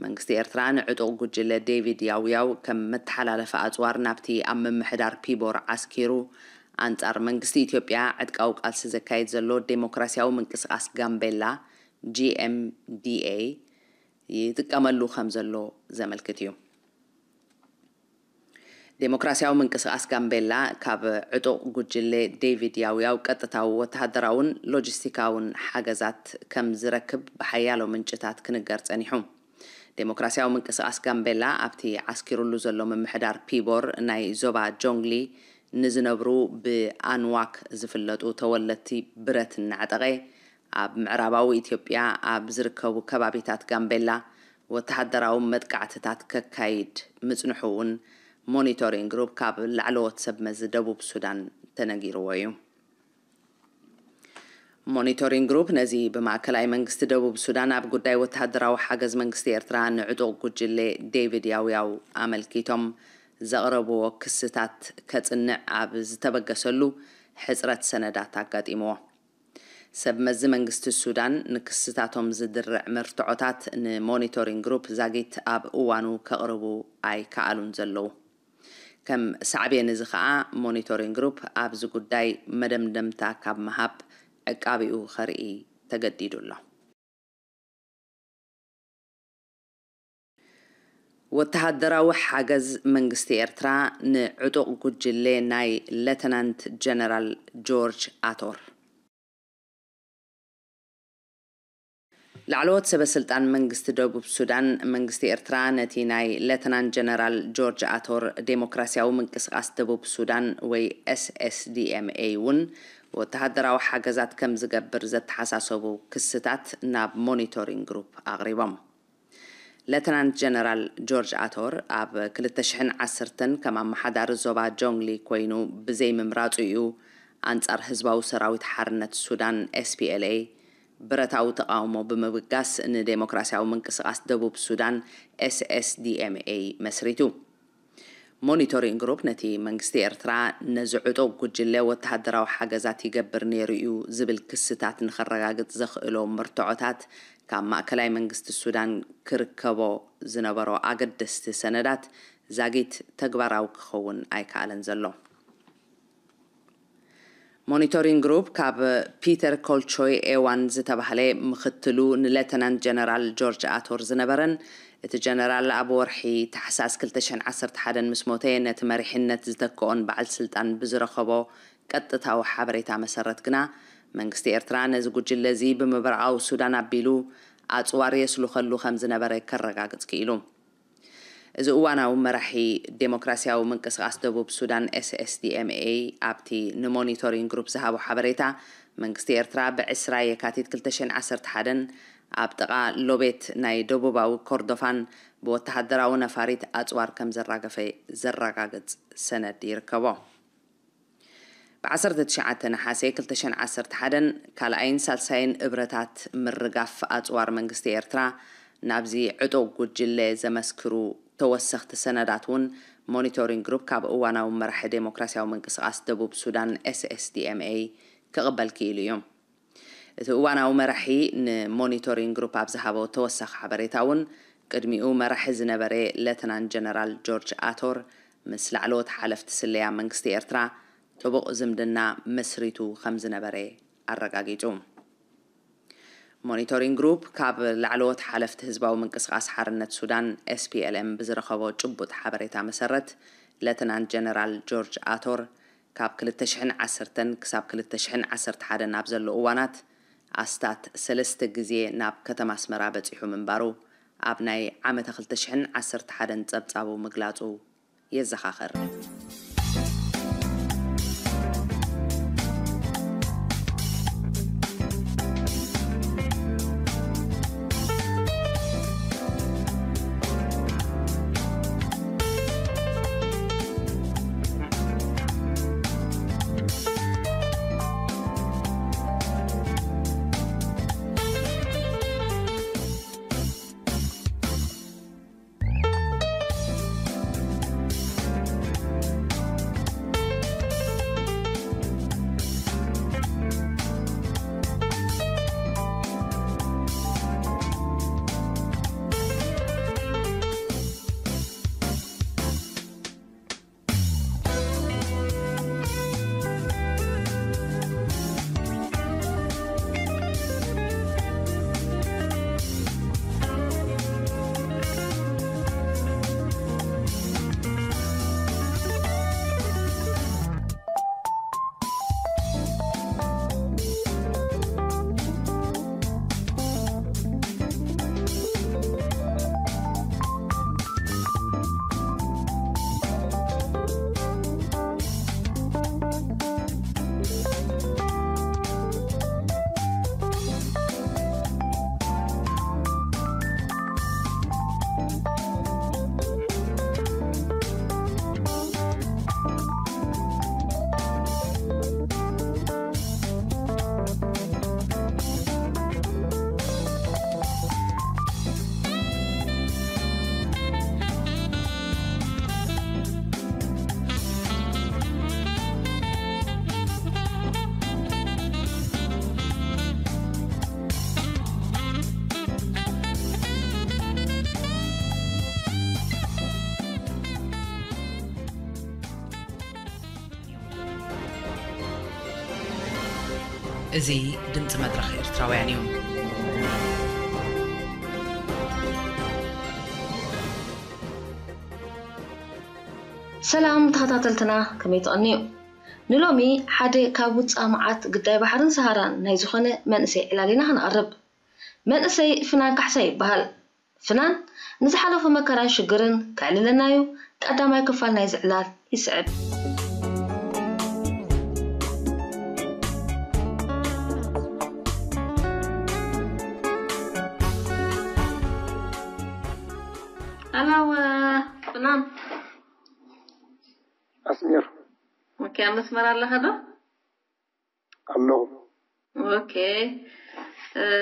መንግስቲ ኤርትራ ንዕጡቕ ጉጅለ ዴቪድ ያውያው ከም መተሓላለፊ ኣጽዋር ናብቲ ኣብ ምምሕዳር ፒቦር ዓስኪሩ ኣንጻር መንግስቲ ኢትዮጵያ ዕጥቃዊ ቃልሲ ዘካይድ ዘሎ ዴሞክራሲያዊ ምንቅስቓስ ጋምቤላ፣ ጂ ኤም ዲ ኤ፣ ይጥቀመሉ ከም ዘሎ ዘመልክት እዩ። ዴሞክራሲያዊ ምንቅስቓስ ጋምቤላ ካብ ዕጡቕ ጉጅለ ዴቪድ ያውያው ቀጥታዊ ወተሃደራውን ሎጂስቲካውን ሓገዛት ከም ዝረክብ ብሓያሎ ምንጭታት ክንገር ጸኒሑ። ዴሞክራሲያዊ ምንቅስቓስ ጋምቤላ ኣብቲ ዓስኪሩሉ ዘሎ ምምሕዳር ፒቦር ናይ ዞባ ጆንግሊ ንዝነብሩ ብኣንዋክ ዝፍለጡ ተወለድቲ ብረት እናዕጠቐ፣ ኣብ ምዕራባዊ ኢትዮጵያ ኣብ ዝርከቡ ከባቢታት ጋምቤላ ወተሃደራዊ መጥቃዕትታት ከካይድ ምጽንሑ እውን ሞኒቶሪንግ ግሩፕ ካብ ላዕለዎት ሰብ መዚ ደቡብ ሱዳን ተነጊርዎ እዩ። ሞኒቶሪንግ ግሩፕ ነዚ ብማእከላይ መንግስቲ ደቡብ ሱዳን ኣብ ጉዳይ ወተሃደራዊ ሓገዝ መንግስቲ ኤርትራ ንዕጡቕ ጉጅለ ዴቪድ ያውያው ኣመልኪቶም ዘቕረብዎ ክስታት ከጽንዕ ኣብ ዝተበገሰሉ፣ ሕጽረት ሰነዳት ኣጋጢምዎ። ሰብ መዚ መንግስቲ ሱዳን ንክስታቶም ዝድርዕ መርትዖታት ንሞኒቶሪንግ ግሩፕ ዛጊት ኣብ እዋኑ ከቕርቡ ኣይከኣሉን ዘለዉ። ከም ሳዕቤን እዚ ኸኣ፣ ሞኒቶሪንግ ግሩፕ ኣብዚ ጉዳይ መደምደምታ ካብ ምሃብ ዕቃቢኡ ከርኢ ተገዲዱ ኣሎ። ወተሃደራዊ ሓገዝ መንግስቲ ኤርትራ ንዕጡቕ ጉጅለ ናይ ሌተናንት ጀነራል ጆርጅ ኣቶር። ላዕለዎት ሰበ ስልጣን መንግስቲ ደቡብ ሱዳን፣ መንግስቲ ኤርትራ ነቲ ናይ ሌተናንት ጀነራል ጆርጅ ኣቶር ዴሞክራሲያዊ ምንቅስቓስ ደቡብ ሱዳን ወይ ኤስ ኤስ ዲ ኤም ኤ እውን ወተሃደራዊ ሓገዛት ከም ዝገብር ዘተሓሳሰቡ ክስታት ናብ ሞኒቶሪንግ ግሩፕ ኣቕሪቦም። ሌተናንት ጀነራል ጆርጅ ኣቶር ኣብ ክልተ ሽሕን ዓሰርተን ከም ኣመሓዳሪ ዞባ ጆንግሊ ኮይኑ ብዘይምምራጹ እዩ ኣንጻር ህዝባዊ ሰራዊት ሓርነት ሱዳን፣ ኤስፒኤልኤ፣ ብረታዊ ተቓውሞ ብምብጋስ ንዴሞክራሲያዊ ምንቅስቓስ ደቡብ ሱዳን፣ ኤስኤስዲኤምኤ፣ መስሪቱ። ሞኒቶሪንግ ግሩፕ ነቲ መንግስቲ ኤርትራ ነዚ ዕጡቕ ጉጅለ ወተሃደራዊ ሓገዛት ይገብር ነይሩ እዩ ዝብል ክስታት ንኸረጋግጽ ዘኽእሎ መርትዖታት ካብ ማእከላይ መንግስቲ ሱዳን ክርከቦ ዝነበሮ ኣገደስቲ ሰነዳት ዛጊት ተግባራዊ ክኸውን ኣይከኣለን ዘሎ። ሞኒቶሪንግ ግሩፕ ካብ ፒተር ኮልቾይ ኤዋን ዝተባህለ ምኽትሉ ንሌተናንት ጀነራል ጆርጅ ኣቶር ዝነበረን እቲ ጀነራል ኣብ ወርሒ ታሕሳስ ክልተ ሽሕን ዓሰርተ ሓደን ምስ ሞተ ነቲ መሪሕነት ዝተክኦን በዓል ስልጣን ብዝረኸቦ ቀጥታዊ ሓበሬታ መሰረት ግና መንግስቲ ኤርትራ ነዚ ጉጅለ እዚ ብምብራቓዊ ሱዳን ኣቢሉ ኣጽዋር የስሉኸሉ ከም ዝነበረ ከረጋግጽ ክኢሉ። እዚ እዋናዊ መራሒ ዴሞክራሲያዊ ምንቅስቓስ ደቡብ ሱዳን፣ ኤስኤስዲኤምኤ፣ ኣብቲ ንሞኒቶሪንግ ግሩፕ ዝሃቦ ሓበሬታ መንግስቲ ኤርትራ ብዕስራ የካቲት ክልተ ሽሕን ዓሰርተ ሓደን ኣብ ጥቓ ሎቤት ናይ ደቡባዊ ኮርዶፋን ብወተሃደራዊ ነፋሪት ኣጽዋር ከም ዘራገፈ ዘረጋግጽ ሰነድ ይርከቦ። ብ ዓሰርተ ትሽዓተ ነሓሰ ክልተ ሽሕን ዓሰርተ ሓደን ካልኣይን ሳልሳይን እብረታት ምርጋፍ ኣጽዋር መንግስቲ ኤርትራ ናብዚ ዕጡቕ ጉጅለ ዘመስክሩ ተወሰኽቲ ሰነዳት እውን ሞኒቶሪንግ ግሩፕ ካብ እዋናዊ መራሒ ዴሞክራሲያዊ ምንቅስቓስ ደቡብ ሱዳን፣ ኤስኤስዲኤምኤ፣ ክቕበል ክኢሉ እዩ። እቲ እዋናዊ መራሒ ንሞኒቶሪንግ ግሩፕ ኣብ ዝሃቦ ተወሳኺ ሓበሬታ እውን ቅድሚኡ መራሒ ዝነበረ ሌተናንት ጀነራል ጆርጅ ኣቶር ምስ ላዕለዎት ሓለፍቲ ስለያ መንግስቲ ኤርትራ ጥቡቕ ዝምድና መስሪቱ ከም ዝነበረ ኣረጋጊጹ። ሞኒቶሪንግ ግሩፕ ካብ ላዕለዎት ሓለፍቲ ህዝባዊ ምንቅስቓስ ሓርነት ሱዳን፣ ኤስፒኤልኤም፣ ብዝረኸቦ ጭቡጥ ሓበሬታ መሰረት ሌተናንት ጀነራል ጆርጅ ኣቶር ካብ ክልተ ሽሕን ዓሰርተን ክሳብ ክልተ ሽሕን ዓሰርተ ሓደን ኣብ ዘሎ እዋናት ኣስታት ሰለስተ ግዜ ናብ ከተማ ኣስመራ በጺሑ ምንባሩ ኣብ ናይ ዓመተ ክልተ ሽሕን ዓሰርተ ሓደን ጸብጻቡ ምግላጹ የዘኻኽር። እዚ ድምፂ መድረኽ ኤርትራውያን እዩ። ሰላም ተኸታተልትና፣ ከመይ ትቐንዩ? ንሎሚ ሓደ ካብ ውጻእ መዓት ግዳይ ባሕርን ሰሃራን ናይ ዝኾነ መንእሰይ ዕላል ኢና ክንቐርብ። መንእሰይ ፍናን ካሕሳ ይበሃል። ፍናን ንዝሓለፎ መከራን ሽግርን ከዕልለናዩ ቀዳማይ ክፋል ናይዚ ዕላል ይስዕብ። Hello, uh, Funan. ኣስሚር Okay, ኣብ መስመር ኣለኻ ዶ? ኣለኹ። Okay.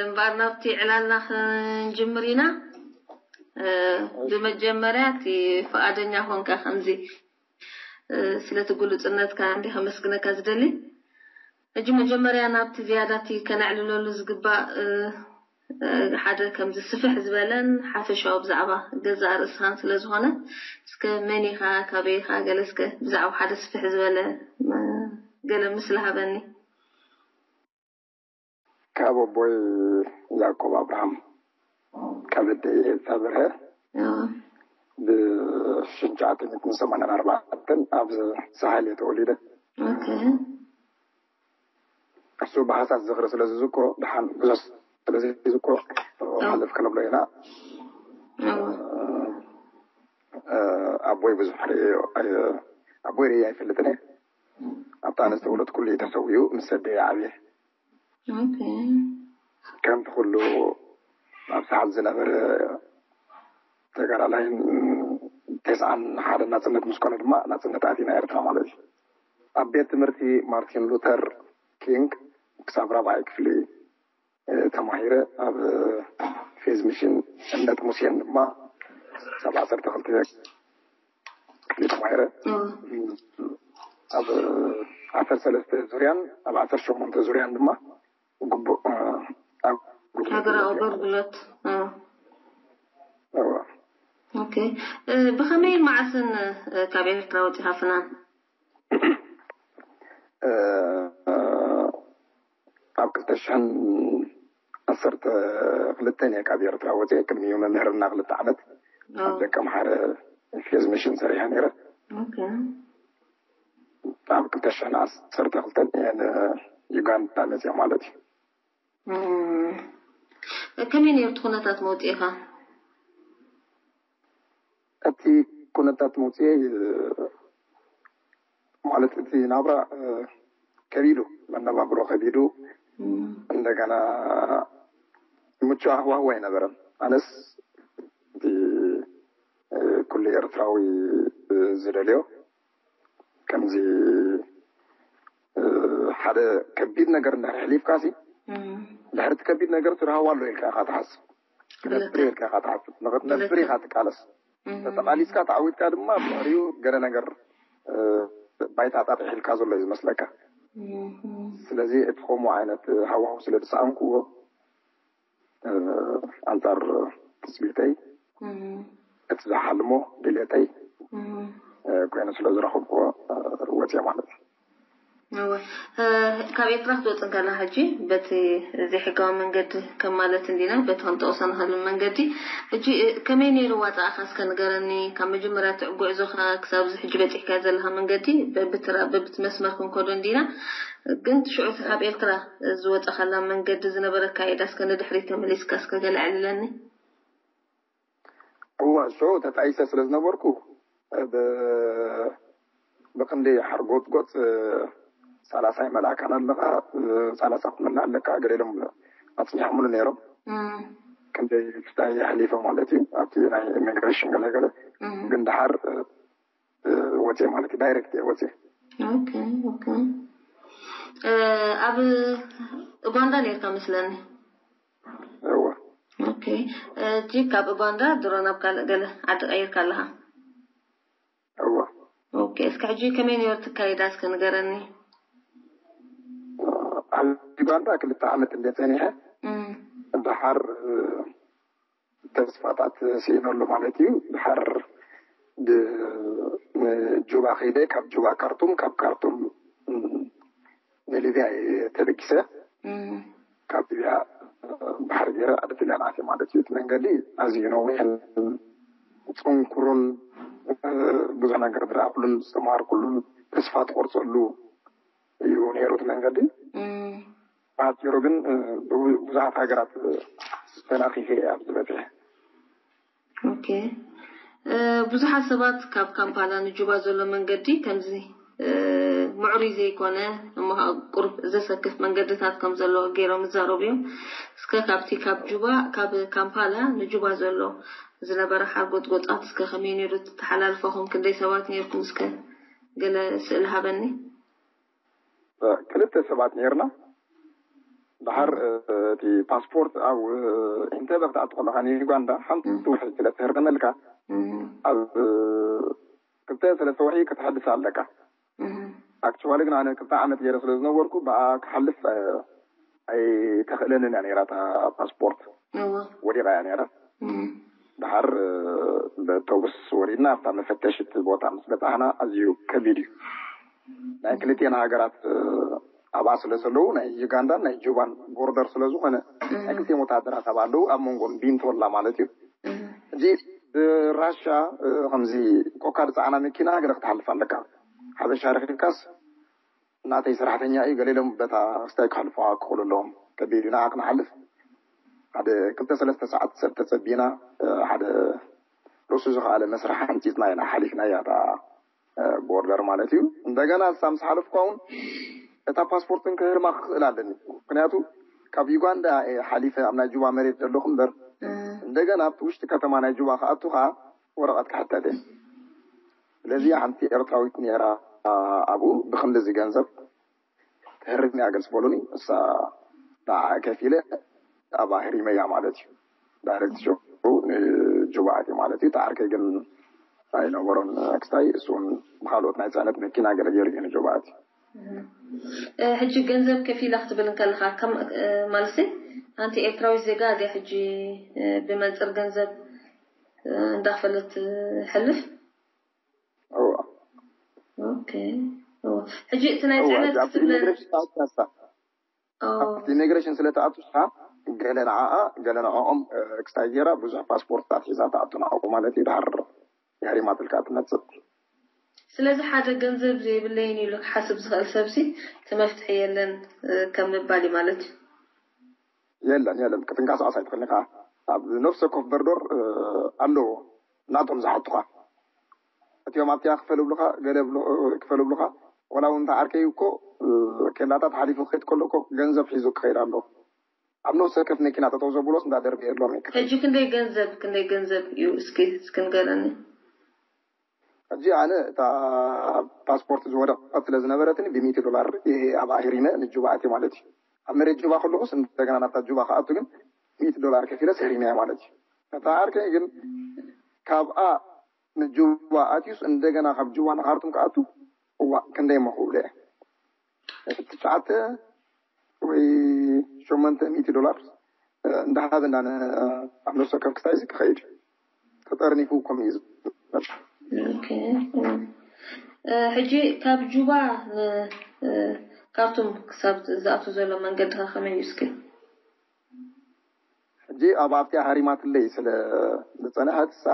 እምበኣር ናብቲ ዕላልና ክንጅምር ኢና። እ፣ ብመጀመርያ እቲ ፍቓደኛ ኮንካ ከምዚ፣ እ፣ ስለቲ ግሉጽነትካ እንዲ ከመስግነካ ዝደሊ። ሕጂ መጀመርያ ናብቲ ዝያዳ እቲ ከነዕልለሉ ዝግባእ፣ እ፣ እ፣ ሓደ ከምዚ ስፍሕ ዝበለን ሓፈሻዊ ብዛዕባ ገዛእ ርእስኻን ስለ ዝኾነ፣ እስከ መን ኢኻ፣ ካበይ ኢኻ፣ ገለ እስከ ብዛዕባ ሓደ ስፍሕ ዝበለ፣ እ፣ ገለ ምስሊ ሃበኒ። ካብ ኣቦይ ያዕቆብ ኣብርሃም፣ ካብ ኣደይ ኤልሳ በርሀ። እዎ። ብ ሽሻዓተ ሚእትን ሰማንያን ኣርባዕተን ኣብ ሳሕል እየ ተወሊደ። Okay. እሱ ብሃሳስ ዝኽሪ ስለ ዝዝክሮ፣ ደሓን ብዙሕ ስለ ዝዝክሮ፣ ሓለፍ ክንብሎ ኢና። እዎ። እ፣ ኣቦይ ብዙሕ ርእዮ ኣይ-፣ ኣቦይ ርእየ ኣይፈልጥን እየ። ኣብታ ኣነ ዝተወለድኩሉ እዩ ተሰዊኡ፣ ምስ ኣደይ ዓብየ። Okay. ከምቲ ኩሉ ኣብ ሳሕል ዝነበረ ተጋዳላይ፣ ተስዓን ሓደ ናጽነት ምስ ኮነ ድማ ናጽነት ኣቲና ኤርትራ ማለት እዩ። ኣብ ቤት ትምህርቲ ማርቲን ሉተር ኪንግ ክሳብ ራብዓይ ክፍሊ፣ እ፣ ተማሂረ። ኣብ ፌዝ ሚሽን እምነት ሙሴን ድማ ክሳብ ዓሰርተ ክልተ ክፍሊ ተማሂረ። እዎ። ኣብ ዓሰርተ ሰለስተ ዙርያን ኣብ ዓሰርተ ሸሞንተ ዙርያን ድማ ግቡእ፣ እ፣ ኣብ ሃገራዊ ኣገልግሎት። እዎ። እዎ። Okay. እ፣ ብኸመይን መዓስን፣ እ፣ ካብ ኤርትራ ወጺኻ ፍናን? እ፣ ኣብ ክልተ ሽሕን ዓሰርተ ክልተን እየ ካብ ኤርትራ ወፂአ። ቅድሚኡ መምህርና ክልተ ዓመት ኣብ እዎ። ደቀምሓረ ፌዝ ሚሽን ሰሪሐ ነይረ። Okay. ኣብ ክልተ ሽሕን ዓሰርተ ክልተን እየ ንዩጋንዳ መፅአ ማለት እዩ። እም። ከመይ ነይሩ እቲ ኩነታት መውፅኢኻ? እቲ ኩነታት መውፅኤ፣ ማለት እቲ ናብራ፣ እ፣ ከቢዱ፣ መነባብሮ ከቢዱ፣ እም። እንደገና ምቹ ኣህዋህዋ ኣይነበረን። ኣነስ እቲ፣ እ፣ ኩሉ ኤርትራዊ፣ እ፣ ዝደልዮ ከምዚ፣ እ፣ ሓደ ከቢድ ነገር እንድሕር ሕሊፍካ ሲ፣ እም። ድሕሪ እቲ ከቢድ ነገር ትረሃዋ ኣሎ ኢልካ ኢኻ ትሓስብ። ክነብር ብልክዕ። ኢልካ ኢኻ ትሓስብ። ንኽትነብር ብልክዕ። ኢኻ ትቃለስ። እም። ተጠቓሊስካ ተዓዊትካ ድማ ብድሕሪኡ ገለ ነገር፣ እ፣ ባይታ ጣጢሕ ኢልካ ዘሎ እዩ ዝመስለካ። እም። ስለዚ እቲ ከምኡ ዓይነት ሃዋሁ ስለ ዝሰኣንኩዎ፣ እ፣ ኣንጻር ትጽቢተይ፣ እም። እቲ ዝሓልሞ ድሌተይ፣ እም። እ፣ ኮይኑ ስለ ዝረኸብኩዎ፣ እ፣ ወጽየ ማለት እዩ። እወ። እ፣ ካብ ኤርትራ ክትወጽእ እንከላ ሕጂ በቲ ዘይሕጋዊ መንገዲ ከም ማለት እንዲና፣ በቲ ክንጠቕሶ ንኽእል መንገዲ። ሕጂ፣ እ፣ ከመይ ነይሩ ዋጻእኻ እስከ ንገረኒ፣ ካብ መጀመርያ እቲ ጉዕዞኻ ክሳብ እዚ ሕጂ በጺሕካ ዘለኻ መንገዲ በብትራ በብቲ መስመር ክንከዶ እንዲና። ግን ሽዑ እቲ ካብ ኤርትራ ዝወጻኻላ መንገዲ ዝነበረ ኣካይዳ እስከ ንድሕሪት ተመሊስካ እስከ ገለ ኣዕልለኒ። እወ፣ ሽዑ ተጣይሰ ስለ ዝነበርኩ፣ ብ-፣ ብክንዲ ሓርጎጽጎጽ፣ እ፣ ሰላሳ ይመልኣካን ኣለኻ፣ እ፣ ሰላሳ ክትምልእ ኣለካ፣ ገለ ኢሎም ኣጽኒሖምሉ ነይሮም። እም። ክንደይ ፍታይ የሕሊፈ ማለት እዩ፣ ኣብቲ ናይ ኢሚግሬሽን ገለ ገለ። እም። ግን ደሓር፣ እ፣ እ፣ ወጽየ ማለት እዩ፣ ዳይሬክት እየ ወጽየ። ኦኬ፣ ኦኬ። እ፣ ኣብ ኡጋንዳ ነይርካ መስለኒ። እወ። ኦኬ። እ፣ እቲ ካብ ኡጋንዳ ድሮ ናብ ካልእ ገለ ዓዲ ቀይርካ ኣለኻ? እወ። ኦኬ። እስከ ሕጂ ከመይ ነይሩ እቲ ኣካይዳ እስከ ንገረኒ። ኣብ ዩጋንዳ ክልተ ዓመት እንደ ጸኒሐ፣ እም። ደሓር፣ እ፣ ተስፋታት ስኢነሉ ማለት እዩ። ደሓር ብ-፣ ን-፣ ጁባ ከይደ፣ ካብ ጁባ ካርቱም፣ ካብ ካርቱም፣ እ፣ ንሊብያ እየ ተበጊሰ። እም። ካብ ሊብያ ባሕሪ ገይረ ዓዲ ጥልያን ኣትየ ማለት እዩ። እቲ መንገዲ ኣዝዩ ነዊሕን ጽንኩሩን፣ ብዙሕ ነገር ዝረኣኹሉን ዝተማሃርኩሉን ተስፋ ትቆርጸሉ እዩ ነይሩ እቲ መንገዲ። እም። ብሓጺሩ ግን፣ ብዙሓት ሃገራት ተናኺፈ እየ ኣብዚ በጺሐ። ኦኬ። እ፣ ብዙሓት ሰባት ካብ ካምፓላ ንጁባ ዘሎ መንገዲ ከምዚ ምዕሩይ ዘይኮነ እሞ ቁሩብ ዘሰክፍ መንገድታት ከም ዘሎ ገይሮም ይዛረቡ እዮም። እስከ ካብቲ ካብ ጁባ ካብ ካምፓላ ንጁባ ዘሎ ዝነበረ ሓርጎጥጎጣት እስከ ከመይ ነይሩ? ተሓላልፈኹም ክንደይ ሰባት ነይርኩም? እስከ ገለ ስእሊ ሃበኒ። ክልተ ሰባት ነይርና። ድሓር እቲ ፓስፖርት ኣብ ኢንተበ ክትኣቱ ከለካ ንዩጋንዳ ሓንቲ ወርሒ ስለ ትህርመልካ ኣብ ክልተ ሰለስተ ወርሒ ክትሕድስ ኣለካ። ኣክቹዋሊ ግን ኣነ ክልተ ዓመት ገይረ ስለ ዝነበርኩ ብኣ ክሓልፍ ኣይተኽእለንን እያ ነይራ እታ ፓስፖርት። ወዲቓ እያ ነይራ። ድሓር ብኣውቶቡስ ወሪድና ኣብታ መፈተሽት ቦታ ምስ በጻሕና ኣዝዩ ከቢድ እዩ። ናይ ክልቴና ሃገራት ኣብኣ ስለ ዘለዉ ናይ ዩጋንዳን ናይ ጁባን ቦርደር ስለ ዝኾነ ናይ ክልቴን ወታደራት ኣብኣ ኣለዉ። ኣብ መንጎን ቢንቶላ ማለት እዩ። ሕጂ ብራሻ ከምዚ ኮካ ዝፀዓና መኪና ገለ ክትሓልፍ ኣለካ። ሓበሻ ረኪብካስ ናተይ ሰራሕተኛ እዩ ገለ ኢሎም በታ ክስታይ ክሓልፉ ክኽእሉ ኣለዎም። ከቢድ እዩ ንዓ ክንሓልፍ ሓደ ክልተ ሰለስተ ሰዓት ሰብ ተፀቢና ሓደ ርእሱ ዝኸኣለ መስርሕ ሓንፂፅና ኢና ሓሊፍናያ እታ ቦርደር ማለት እዩ። እንደገና እሳ ምስ ሓለፍኳ እውን እታ ፓስፖርትን ክህርማ ክኽእል ኣለኒ። ምክንያቱ ካብ ዩጋንዳ እየ ሓሊፈ ኣብ ናይ ጁባ መሬት ዘለኹ እምበር እንደገና ኣብቲ ውሽጢ ከተማ ናይ ጁባ ክኣቱ ከዓ ወረቐት ክሕተት እየ። ስለዚ ሓንቲ ኤርትራዊት ነይራ ኣብኡ ብክንድዚ ገንዘብ ክህርም እያ ገል ዝበሉኒ እሳ ንዓ ከፊለ ኣብኣ ህሪመያ ማለት እዩ። ዳይሬክት ሸው ንጁባ ኣትየ ማለት እዩ። ተዓርከይ ግን ኣይነበሮን ክስታይ እሱ እውን ብካልኦት ናይ ፅዕነት መኪና ገለ ገይሩ እዩ ንጁባ ኣትዩ። ሕጂ ገንዘብ ከፊለ ክትብል እንከለካ ከም ማለት ኣንቲ ኤርትራዊት ዜጋ ድያ ሕጂ ብመንፅር ገንዘብ እንዳክፈለት ትሕልፍ? እዋ ኦኬ እዋ። ሕጂ እቲ ናይ እዋ ጽዕነት ኣብቲ ክትብለ ኢሚግሬሽን ተኣትያ እሳ ኦ፣ ኣብቲ ኢሚግሬሽን ስለ ተኣቱ እሳ ገለ ንዓኣ ገለ ንዕኦም ክስታይ ገይራ ብዙሕ ፓስፖርትታት ሒዛ ተኣቱ ንዓኡ ማለት እዩ። ድሓር የሕሪማትልካ ትመጽእ። ስለዚ ሓደ ገንዘብ ዘይብለይን ኢሉ ክሓስብ ዝኽእል ሰብሲ እቲ መፍትሒ የለን ከም ምባል እዩ ማለት እዩ። የለን የለን ክትንቀሳቐስ ኣይትኽእልን ኢኻ። ኣብ ነፍሲ ወከፍ በርዶር ኣለዎ ናቶም ዝሓቱኻ። እቲኦም ኣብቲኣ ክፈል ብሉኻ ገለ ክፈል ብሉኻ። ወላ እውን እንተ ዓርከይ እኮ ኬላታት ሓሊፉ ክኸይድ ከሎ እኮ ገንዘብ ሒዙ ክኸይድ ኣለዎ። ኣብ ነፍሲ ወከፍ መኪና ጠጠው ዘብሎስ እንዳ ደርበየሎም እዩ ክኸይድ። ሕጂ ክንደይ ገንዘብ ክንደይ ገንዘብ እዩ እስኪ እስኪ ንገረኒ። ሕጂ ኣነ እታ ፓስፖርት ዝወደቐት ስለ ዝነበረትኒ ብሚእቲ ዶላር እየ ኣብኣ ሂሪመ ንጁባ ኣትየ ማለት እዩ። ኣብ መሬት ጁባ ከለኹስ እንደገና ናብታ ጁባ ክኣቱ ግን ሚእቲ ዶላር ከፊለስ ሂሪመያ ማለት እዩ። እታ ዓርከይ ግን ካብኣ ንጁባ ኣትዩስ እንደገና ካብ ጁባ ንካርቱም ክኣቱ እዋ ክንደይ እሞ ክብሎ እየ ትሽዓተ ወይ ሸሞንተ ሚእቲ ዶላር እንዳሃበ እንዳ ኣብ ነፍሲ ወከፍ ክስታይ እዚ ክኸይድ ተጠርኒፉ ከምኡ እዩ ዝብል። ኦኬ። ሕጂ ካብ ጁባ ንካርቱም ክሳብ ዝኣቱ ዘሎ መንገዲ ከ ከመይ እዩ እስኪ? ሕጂ ኣብ ኣብቲኣ ሃሪማትለይ ስለ ዝፀንሐት እሳ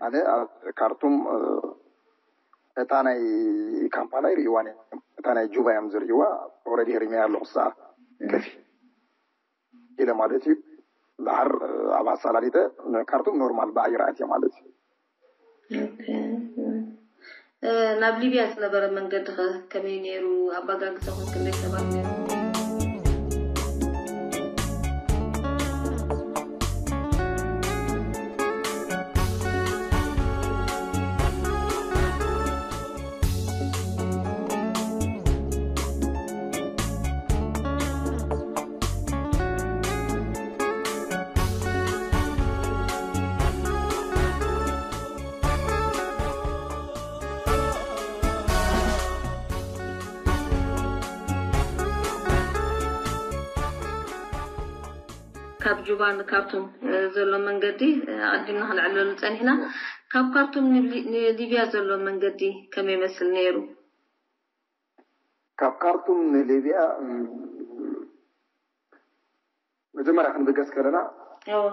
ኣነ ኣብ ካርቱም እታ ናይ ካምፓላ ይርእይዋ እዮም እታ ናይ ጁባ እዮም ዝርእይዋ። ኦረዲ ህሪመያ ኣለኹ እሳ ከፊ ኢለ ማለት እዩ። ድሓር ኣብ ኣሳላሊተ ካርቱም ኖርማል ብኣየር ኣትየ ማለት እዩ። ናብ ሊብያ ዝነበረ መንገዲ ከ ከመይ ነይሩ? ኣባጋግዛኹም ክንደይ ሰባት ነይሩ? ካብ ጁባ ንካርቱም ዘሎ መንገዲ ኣቐዲምና ክንዕለሉ ጸኒሕና። ካብ ካርቱም ንሊብያ ዘሎ መንገዲ ከመይ ይመስል ነይሩ? ካብ ካርቱም ንሊብያ መጀመርያ ክንብገስ ከለና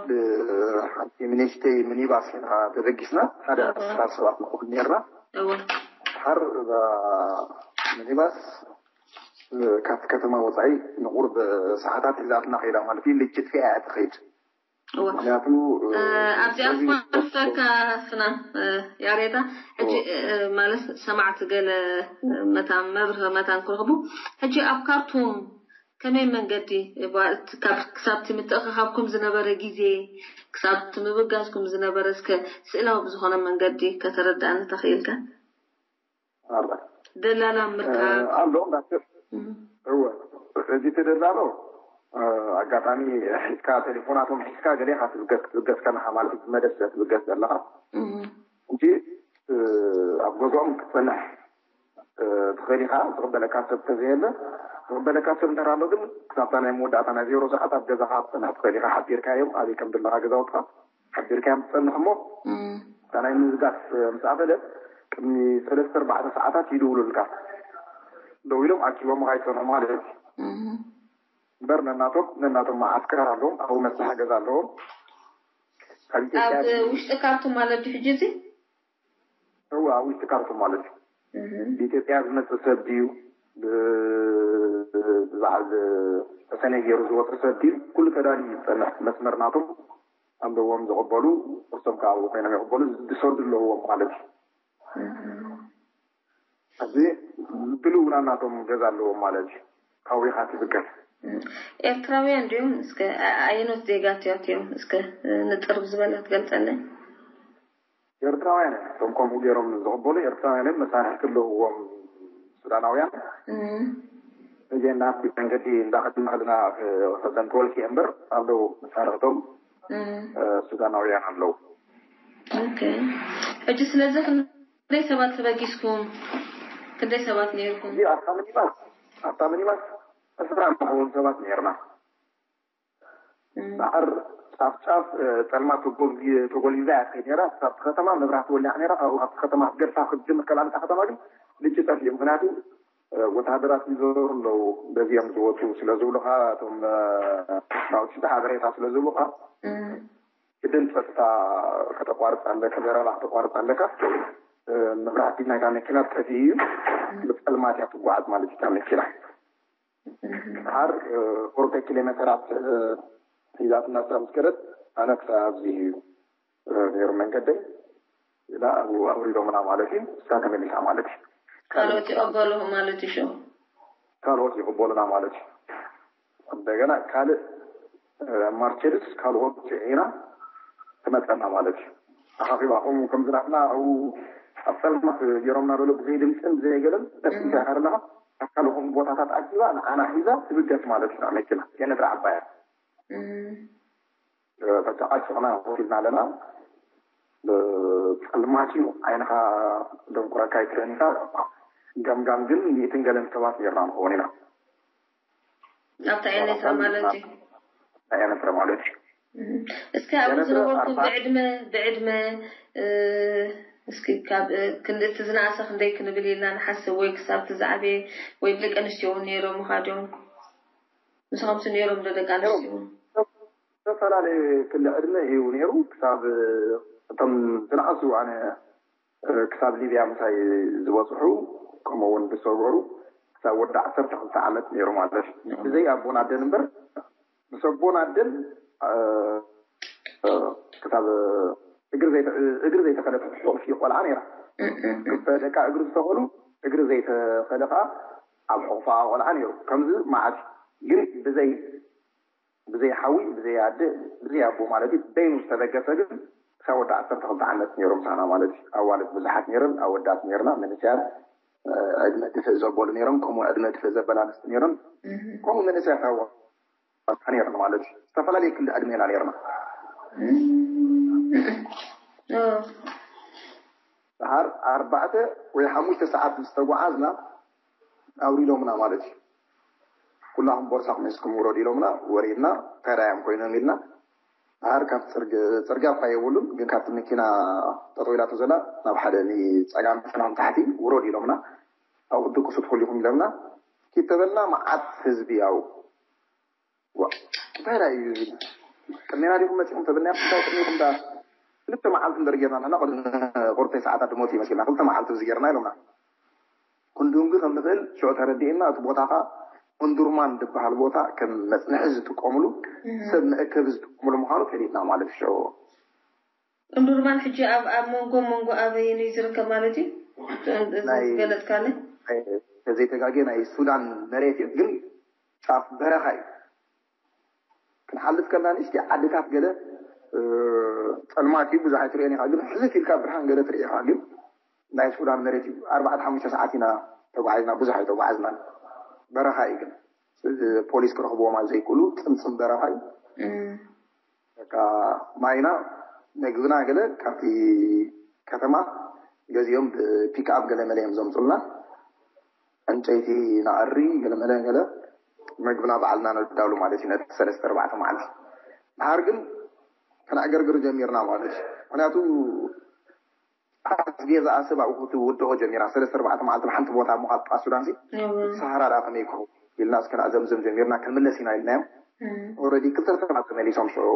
ብሓንቲ ሚኒስተይ ሚኒባስ ኢና ተበጊስና ሓደ ኣስታት ሰባት ንኸውን ነርና። ድሓር እዛ ሚኒባስ ካብቲ ከተማ ወፃኢ ንቁርብ ሰዓታት ሒዛትና ከይዳ ማለት እዩ። ልጅት ፊያ እያ ትኸይድ እወ። ምክንያቱ ኣብዚኣ ክመልሰካ ፍናን ያሬዳ፣ ሕጂ ማለት ሰማዕቲ ገለ መታን መብርህ መታን ክረኽቡ። ሕጂ ኣብ ካርቱም ከመይ መንገዲ ክሳብቲ ምትእኽኻብኩም ዝነበረ ግዜ፣ ክሳብቲ ምብጋስኩም ዝነበረ፣ እስከ ስእላዊ ብዝኾነ መንገዲ ከተረዳእኒ ተኽኢልካ? ደላላ ምርካብ ኣሎ እንዳትር እወ፣ እዚ ተደላሎ ኣጋጣሚ ሒዝካ፣ ቴሌፎናቶም ሒዝካ ገሌኻ ትብገስ ትብገስ ከለኻ ማለት እዩ። ብመደብ ስለ ትብገስ ዘለኻ እንጂ ኣብ ገዝኦም ክትጸንሕ ትኽእል ኢኻ። ዝቕበለካ ሰብ ተዘየለ፣ ዝቕበለካ ሰብ እንተር ኣሎ ግን ክሳብታ ናይ መወዳእታ ናይ ዜሮ ሰዓት ኣብ ገዛኻ ክትጸንሕ ትኽእል ኢኻ። ሓቢርካዮም ኣበይ ከም ዘለኻ ገዛውትኻ ሓቢርካዮም ትጸንሕ እሞ እታ ናይ ምዝጋፍ ምስ ኣኸለ ቅድሚ ሰለስተ ኣርባዕተ ሰዓታት ይድውሉልካ። ደው ኢሎም ኣኪቦምኻ ይጸንሑ ማለት እዩ። እምበር ነናቶም ነናቶም መዓስከር ኣለዎም፣ ኣብኡ መሳሓ ገዛ ኣለዎም። ካብ ኢትዮጵያ ኣብ ውሽጢ ካርቱም ማለት ድዩ ሕጂ እዚ? እወ፣ ኣብ ውሽጢ ካርቱም ማለት እዩ። ብኢትዮጵያ ዝመጽእ ሰብ ድዩ ብዛዕባ ተሰነይ ገይሩ ዝወፅእ ሰብ ድዩ ኩሉ ተዳልዩ ይፀንሕ። መስመር ናቶም ኣለዎም ዝቕበሉ፣ እሶም ከዓ ኣብኡ ኮይኖም ይቕበሉ፣ ዝሰዱ ኣለዎም ማለት እዩ። እዚ ብልውና ናቶም ገዛ ኣለዎም ማለት እዩ። ካዊኻ ትብገስ ኤርትራውያን ድዮም? እስከ ኣየኖት ዜጋትያት እዮም? እስከ ንጥርብ ዝበለ ክትገልፀለይ? ኤርትራውያን እዮም። እቶም ከምኡ ገይሮም ዝቕበሉ ኤርትራውያን እዮም። መሳርሕቲ ኣለውዎም ሱዳናውያን። እዚና ኣብቲ መንገዲ እንዳኸድና ከለና ክፈልጠን ተወልኪ እምበር ኣለዉ መሳርሕቶም ሱዳናውያን ኣለዉ። ኦኬ። ሕጂ ስለዚ ክንደይ ሰባት ተበጊስኩም? ክንደይ ሰባት ነይርኩም? እዚ ኣብታ ሚኒባስ ኣብታ ሚኒባስ ዕስራ ንኸውን ሰባት ነይርና። ዳሕር ጫፍ ጫፍ ፀልማት ተጎልጊዛ እያ ትኸይድ ነራ። ኣብቲ ከተማ መብራህቲ ወሊዓ ነራ። ካብኡ ካብቲ ከተማ ክትገድፋ ክትጅምር ከላልታ ከተማ ግን ልጭ ጠፊኡ። ምክንያቱ ወታደራት ይዞሩ ኣለዉ በዚኦም ዝወፁ ስለ ዝብሉካ እቶም ናውቲ ሓበሬታ ስለ ዝብሉካ ግድን ፀጥታ ከተቋርፅ ኣለካ፣ ዘረባ ከተቋርፅ ኣለካ። መብራህቲ ናይታ መኪና ጠፊኡ እዩ። ብፀልማት እያ ትጓዓዝ ማለት እዩ እታ መኪና። ድሓር ቁርተ ኪሎ ሜተራት ሒዛትና እሳ ምስ ከደት ኣነ ክሳብ ኣብዚ እዩ ነይሩ መንገደይ ኢላ ኣብኡ ኣውሪዶምና ማለት እዩ። እሳ ተመሊሳ ማለት እዩ። ካልኦት ይቐበሉ ማለት እዩ። ሽዑ ካልኦት ይቕበሉና ማለት እዩ። እንደገና ካልእ ማርቸዲስ ካልኦት ፂዒና ትመፀና ማለት እዩ። ተሓኺባ ከምኡ ከምዚ ናትና ኣብኡ ኣብ ፀልማት ገይሮምና ዘሎ ብዘይ ድምፅን ብዘይ ገለን ደስ እንታይ ከለኻ ኣብ ካልኦት ቦታታት ኣኪባ ንዓና ሒዛ ትብገስ ማለት እዩ። መኪና የነድራ ዓባያ ተተዓጭቕና ኮፍ ኢልና ኣለና። ፀልማት እዩ ዓይንኻ ደንቁረካ ይትረኒካ። ገምጋም ግን ሚእትን ገለን ሰባት ነርና ንኸውን ኢና። ኣብታ ኤርትራ ማለት እዩ። ኤርትራ ማለት እዩ። እስከ ኣብ ዝነበርኩም ብዕድመ ብዕድመ እስኪ ካብ ክንድቲ ዝነኣሰ ክንደይ ክንብል ኢልና ንሓስብ፣ ወይ ክሳብ ትዛዕቤ ወይ ደቂ ኣንስትዮ እውን ነይሮም ምኻዶም ምስኸምቲ ነይሮም ዶ ደቂ ኣንስትዮ እውን? ዝተፈላለዩ ክሊ ዕድመ እዩ ነይሩ። ክሳብ እቶም ዝነኣሱ ኣነ ክሳብ ሊብያ ምሳይ ዝበፅሑ ከምኡ እውን ዝሰገሩ ክሳብ ወዲ ዓሰርተ ክልተ ዓመት ነይሩ ማለት እዩ። ብዘይ ኣቦን ኣደን እምበር ምስ ኣቦን ኣደን ክሳብ እግሪ ዘይተኸለት ሕቑፊ ቆልዓ ነይራ። ክልተ ደቃ እግሪ ዝተኸሉ እግሪ ዘይተኸለ ከዓ ኣብ ሕቑፋ ቆልዓ ነይሩ። ከምዚ መዓት ግን ብዘይ ብዘይ ሓዊ ብዘይ ኣደ ብዘይ ኣቦ ማለት እዩ በይኑ ዝተበገሰ ግን ክሳብ ወዲ ዓሰርተ ክልተ ዓመት ነይሮም ምሳና ማለት እዩ። ኣዋልድ ብዙሓት ነይረን ኣወዳት ነይርና መንእሰያት ዕድመ ድፍእ ዘበሉ ነይሮም ከምኡ ዕድመ ድፍእ ዘበላ ኣንስቲ ነይረን ከምኡ መንእሰያት ኣዋልድ ነይረን ማለት እዩ። ዝተፈላለየ ክሊ ዕድመ ኢና ነይርና። ድሓር ኣርባዕተ ወይ ሓሙሽተ ሰዓት ምስ ተጓዓዝና ኣውሪዶምና ማለት እዩ። ኩላኹም ቦርሳኹም ሒዝኩም ውረዱ ኢሎምና ወሪድና። እንታይ ዳዮም ኮይኖም ኢልና ድሓር ካብ ፅርግያ እኳ የብሉን ግን ካብቲ መኪና ጠጠው ኢላቶ ዘላ ናብ ሓደ ንፀጋም ፍናን ታሕቲ ውረዱ ኢሎምና። ኣብኡ ክትድቅሱ ትኽእሉ ኢኹም ኢሎምና። ኪድ ተበልና መዓት ህዝቢ ያው እንታይ ዳ እዩ ቅድሜና ዲኹም መፂኹም ተብልና እንታይ ቅድሜኩም ዳ ክልተ መዓልቲ እምበር ጌርና ንሕና ቅድሚ ቁርተይ ሰዓታት ድሞት ይመስልና ክልተ መዓልቲ እዚ ጌርና ኢሎምና። ክንድንጉ ከም ንኽእል ሽዑ ተረዲእና እቲ ቦታኻ ኦንዱርማን ዝበሃል ቦታ ከም መፅንሒ ዝጥቀምሉ፣ ሰብ መእከቢ ዝጥቀምሉ ምዃኑ ፈሊጥና ማለት እዩ። ሽዑ ኦንዱርማን ሕጂ ኣብ ኣብ መንጎ መንጎ ኣበየን እዩ ዝርከብ ማለት እዩ? እዚ ናይ ዝገለጽካለይ? ተዘይተጋግየ ናይ ሱዳን መሬት እዩ፣ ግን ጫፍ በረኻ እዩ። ክንሓልፍ ከለና ንእሽተይ ዓድታት ገለ ጸልማት እዩ፣ ብዙሕ ኣይትርእዮን ኢኻ፣ ግን ሕልፍ ኢልካ ብርሃን ገለ ትርኢ ኢኻ። ግን ናይ ሱዳን መሬት እዩ። ኣርባዕተ ሓሙሽተ ሰዓት ኢና ተጓዒዝና፣ ብዙሕ ኣይተጓዓዝናን። በረኻ እዩ ግን ፖሊስ ክረኽብዎም ኣብ ዘይክእሉ ጽምጽም በረኻ እዩ። በቃ ማይና፣ መግብና ገለ ካብቲ ከተማ ገዚኦም ብፒክኣፕ ገለ መለ እዮም ዘምፁልና። ዕንጨይቲ፣ ናዕሪ፣ ገለ መለ ገለ መግብና ባዕልና ነዳሉ ማለት እዩ። ነቲ ሰለስተ ኣርባዕተ መዓልቲ ድሓር ግን ከነዕገርግር ጀሚርና ማለት እዩ። ምክንያቱ ኣስቤዛ ኣሰብ ኣብኡ ክትውድኦ ጀሚራ። ሰለስተ ኣርባዕተ መዓልቲ ኣብ ሓንቲ ቦታ ኣብ ምዃን ሱዳን ሲ ሰሃራ ዳ ከመይ ክኸውን ኢልና እስከ ንኣዘምዝም ጀሚርና። ክንምለስ ኢና ኢልናዮም። ኦረዲ ክልተ ሰባት ተመሊሶም ሽዑ።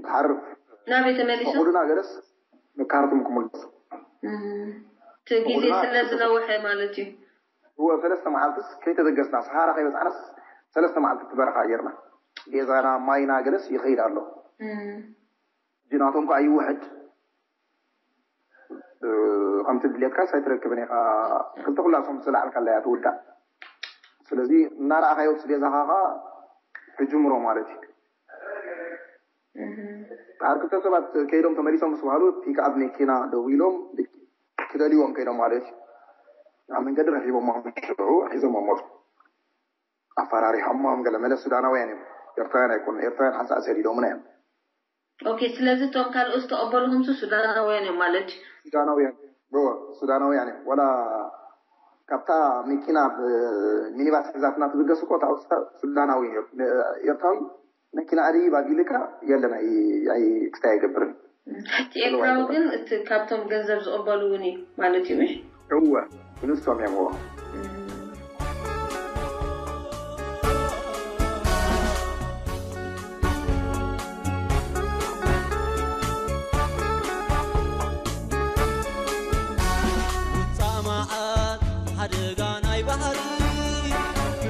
ድሓር ናበይ ተመሊሶም? ፈቐዱና ገለስ ንካርቱም ክምለስ እቲ ግዜ ስለ ዝነውሐ ማለት እዩ። እወ፣ ሰለስተ መዓልትስ ከይተበገስና፣ ሰሃራ ከይበፃዕናስ ሰለስተ መዓልቲ ትበረኻ ጌርና። ገዛና ማይና ገለስ ይኸይድ ኣሎ። እጂ ናቶም ከዓ ይውሕድ። ከምቲ ድሌትካስ ኣይትረክብን ኢኻ። ክልተ ኩላሶም ዝለዓልካላ እያ ትውዳእ። ስለዚ እናረኣኻዮ ስቤዛኻ ከዓ ትጅምሮ ማለት እዩ። ድሓር ክልተ ሰባት ከይዶም ተመሊሶም ምስ በሃሉ ፒክኣፕ መኪና ደዊሎም ክደልይዎም ከይዶም ማለት እዩ። ኣብ መንገዲ ረኺቦም ሽዑ ሒዞም መፁ። ኣፈራሪሖሞም ገለ መለ ሱዳናውያን እዮም። ኤርትራውያን ኣይኮኑ። ኤርትራውያን ሓንሳእ ሰዲዶምና እዮም። ኦኬ፣ ስለዚ እቶም ካልኦት ዝተቐበልኹምሲ ሱዳናውያን እዮም ማለት እዩ። ሱዳናውያን እወ፣ ሱዳናውያን እዮም። ወላ ካብታ መኪና ሚኒባስ ሒዛትና ትብገስ እኮ እታ ውስታ ሱዳናዊ እዩ። ኤርትራዊ መኪና ኣድይ ባቢልካ የለን ኣይ ክስታይ ኣይገብርን። እቲ ኤርትራዊ ግን እቲ ካብቶም ገንዘብ ዝቕበሉ እውን እዩ ማለት እዩ ምሽ? እወ፣ ንሶም እዮም። እወ። ውጻእ መዓት ሓደጋ ናይ ባሕሪ፣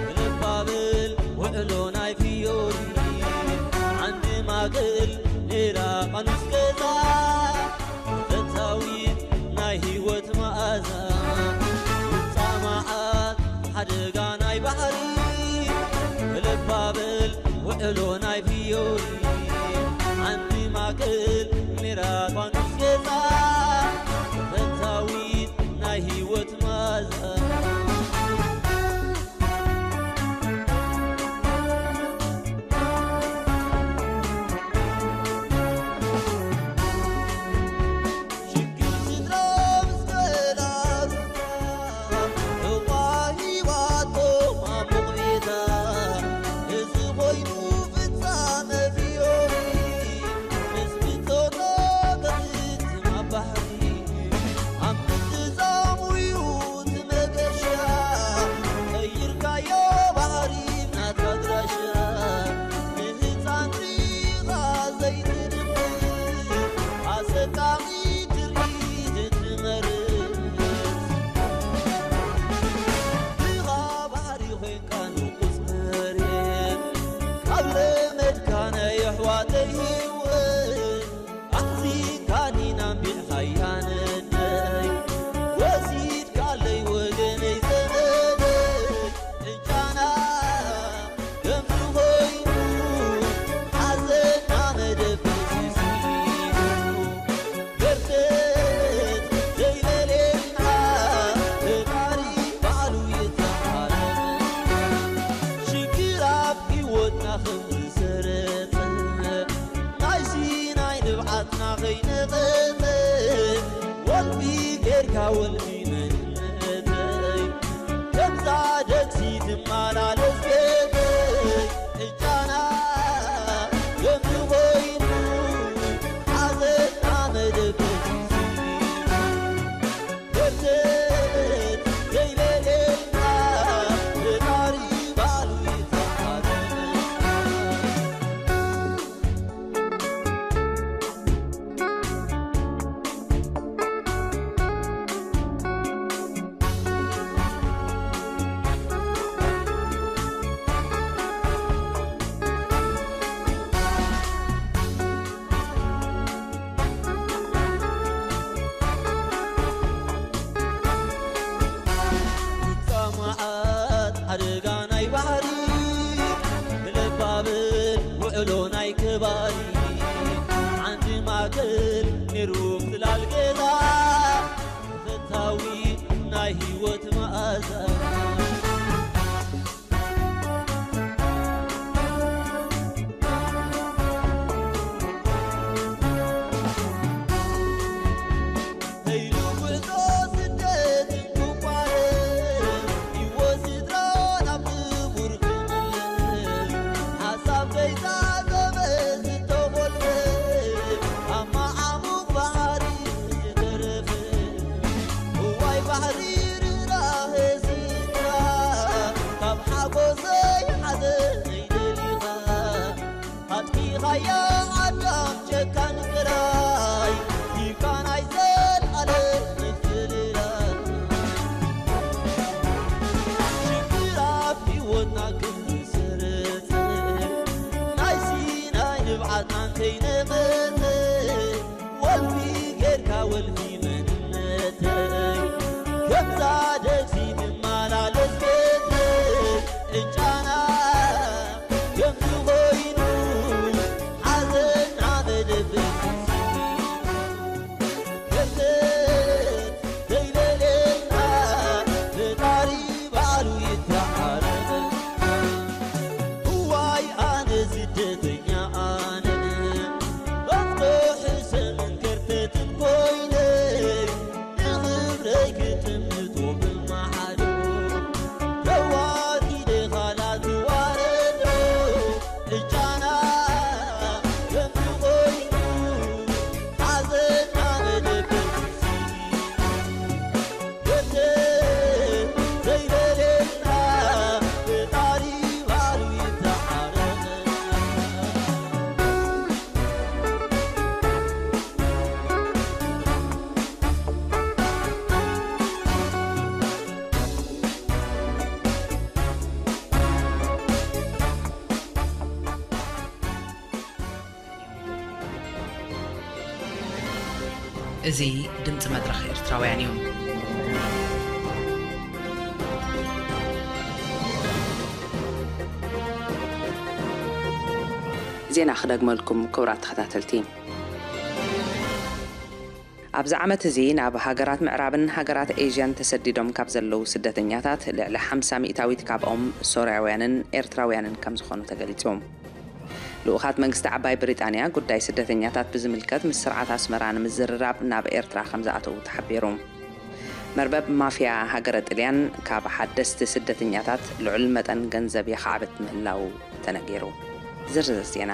ክለባብል ውዕሎ ናይ ፍዮሪ፣ ዓንዲ ማእከል ኔራ ቃኑስ ገዛ፣ ፈታዊት ናይ ህይወት መኣዛ። ውጻእ መዓት ሓደጋ ናይ ባሕሪ፣ ክለባብል ውዕሎ ናይ ፍዮሪ፣ ዓንዲ ማእከል ኔራ ፋኑስ ገዛ፣ ፈታዊት ናይ ህይወት መኣዛ። ሽግር ስድራ ምስ ገላ ሩባ፣ ሕዋ ሂባቶም ኣብ ሞቕ ቤታ። እዚ ኮይኑ ፍጻመ ፍዮሪ፣ ምስ ብጾቶ ከፍጽም ኣብ ባሕሪ። ኣብ ምትዛሙ እዩ እቲ መገሻ፣ ቀይርካዮ ባሕሪ ናትካ ኣድራሻ። ንህጻን ሪኻ ዘይትድምር፣ ኣሰቃቒ ትርኢት ትመርጽ። ድኻ ባሕሪ ኮይንካ ንቑጽ መሬት፣ ካብ ለመድካ ናይ ኣሕዋተይ ህይወት፣ ኣሕዚንካኒ ናምቢልካያ ነደይ፣ ወሲድካለይ ወገነይ ዘመደይ። ዕጫና ከምዚ ኮይኑ ሓዘንና መደበሲ ስኢኑ፣ ገርተት ዘይበለና ፈጣሪ ባዕሉ ይተሓረም። ሽግር ኣብ ህይወትና ከም ዝሰረጸ፣ ናይ ሲናይ ንብዓትና ከይነቐጸ፣ ወልፊ ጌርካ ወልፊ መንነተይ፣ ከምዛ ደግሲ ትመላለስ ቤተይ። ዕጫና ከምዚ ኮይኑ ሓዘንና መደበሲ ስኢኑ፣ ገርተት ዘይበለና ፈጣሪ ባዕሉ ይተሓረም። ሎ ናይ ከባቢ ሓንቲ ማእከል ሜርዎ ጽላል ገዛ ፈታዊ ናይ ህይወት መኣዛ እዚ ድምፂ መድረኽ ኤርትራውያን እዩ። ዜና ክደግመልኩም ክቡራት ተኸታተልቲ። ኣብዚ ዓመት እዚ ናብ ሃገራት ምዕራብን ሃገራት ኤዥያን ተሰዲዶም ካብ ዘለዉ ስደተኛታት ልዕሊ ሓምሳ ሚእታዊት ካብኦም ሶርያውያንን ኤርትራውያንን ከም ዝኾኑ ተገሊጹ። ልኡኻት መንግስቲ ዓባይ ብሪጣንያ ጉዳይ ስደተኛታት ብዝምልከት ምስ ስርዓት ኣስመራ ንምዝርራብ ናብ ኤርትራ ከም ዝኣተዉ ተሓቢሩ። መርበብ ማፍያ ሃገረ ጥልያን ካብ ሓደስቲ ስደተኛታት ልዑል መጠን ገንዘብ የኻዕብት ምህላዉ ተነጊሩ። ዝርዝር ዜና።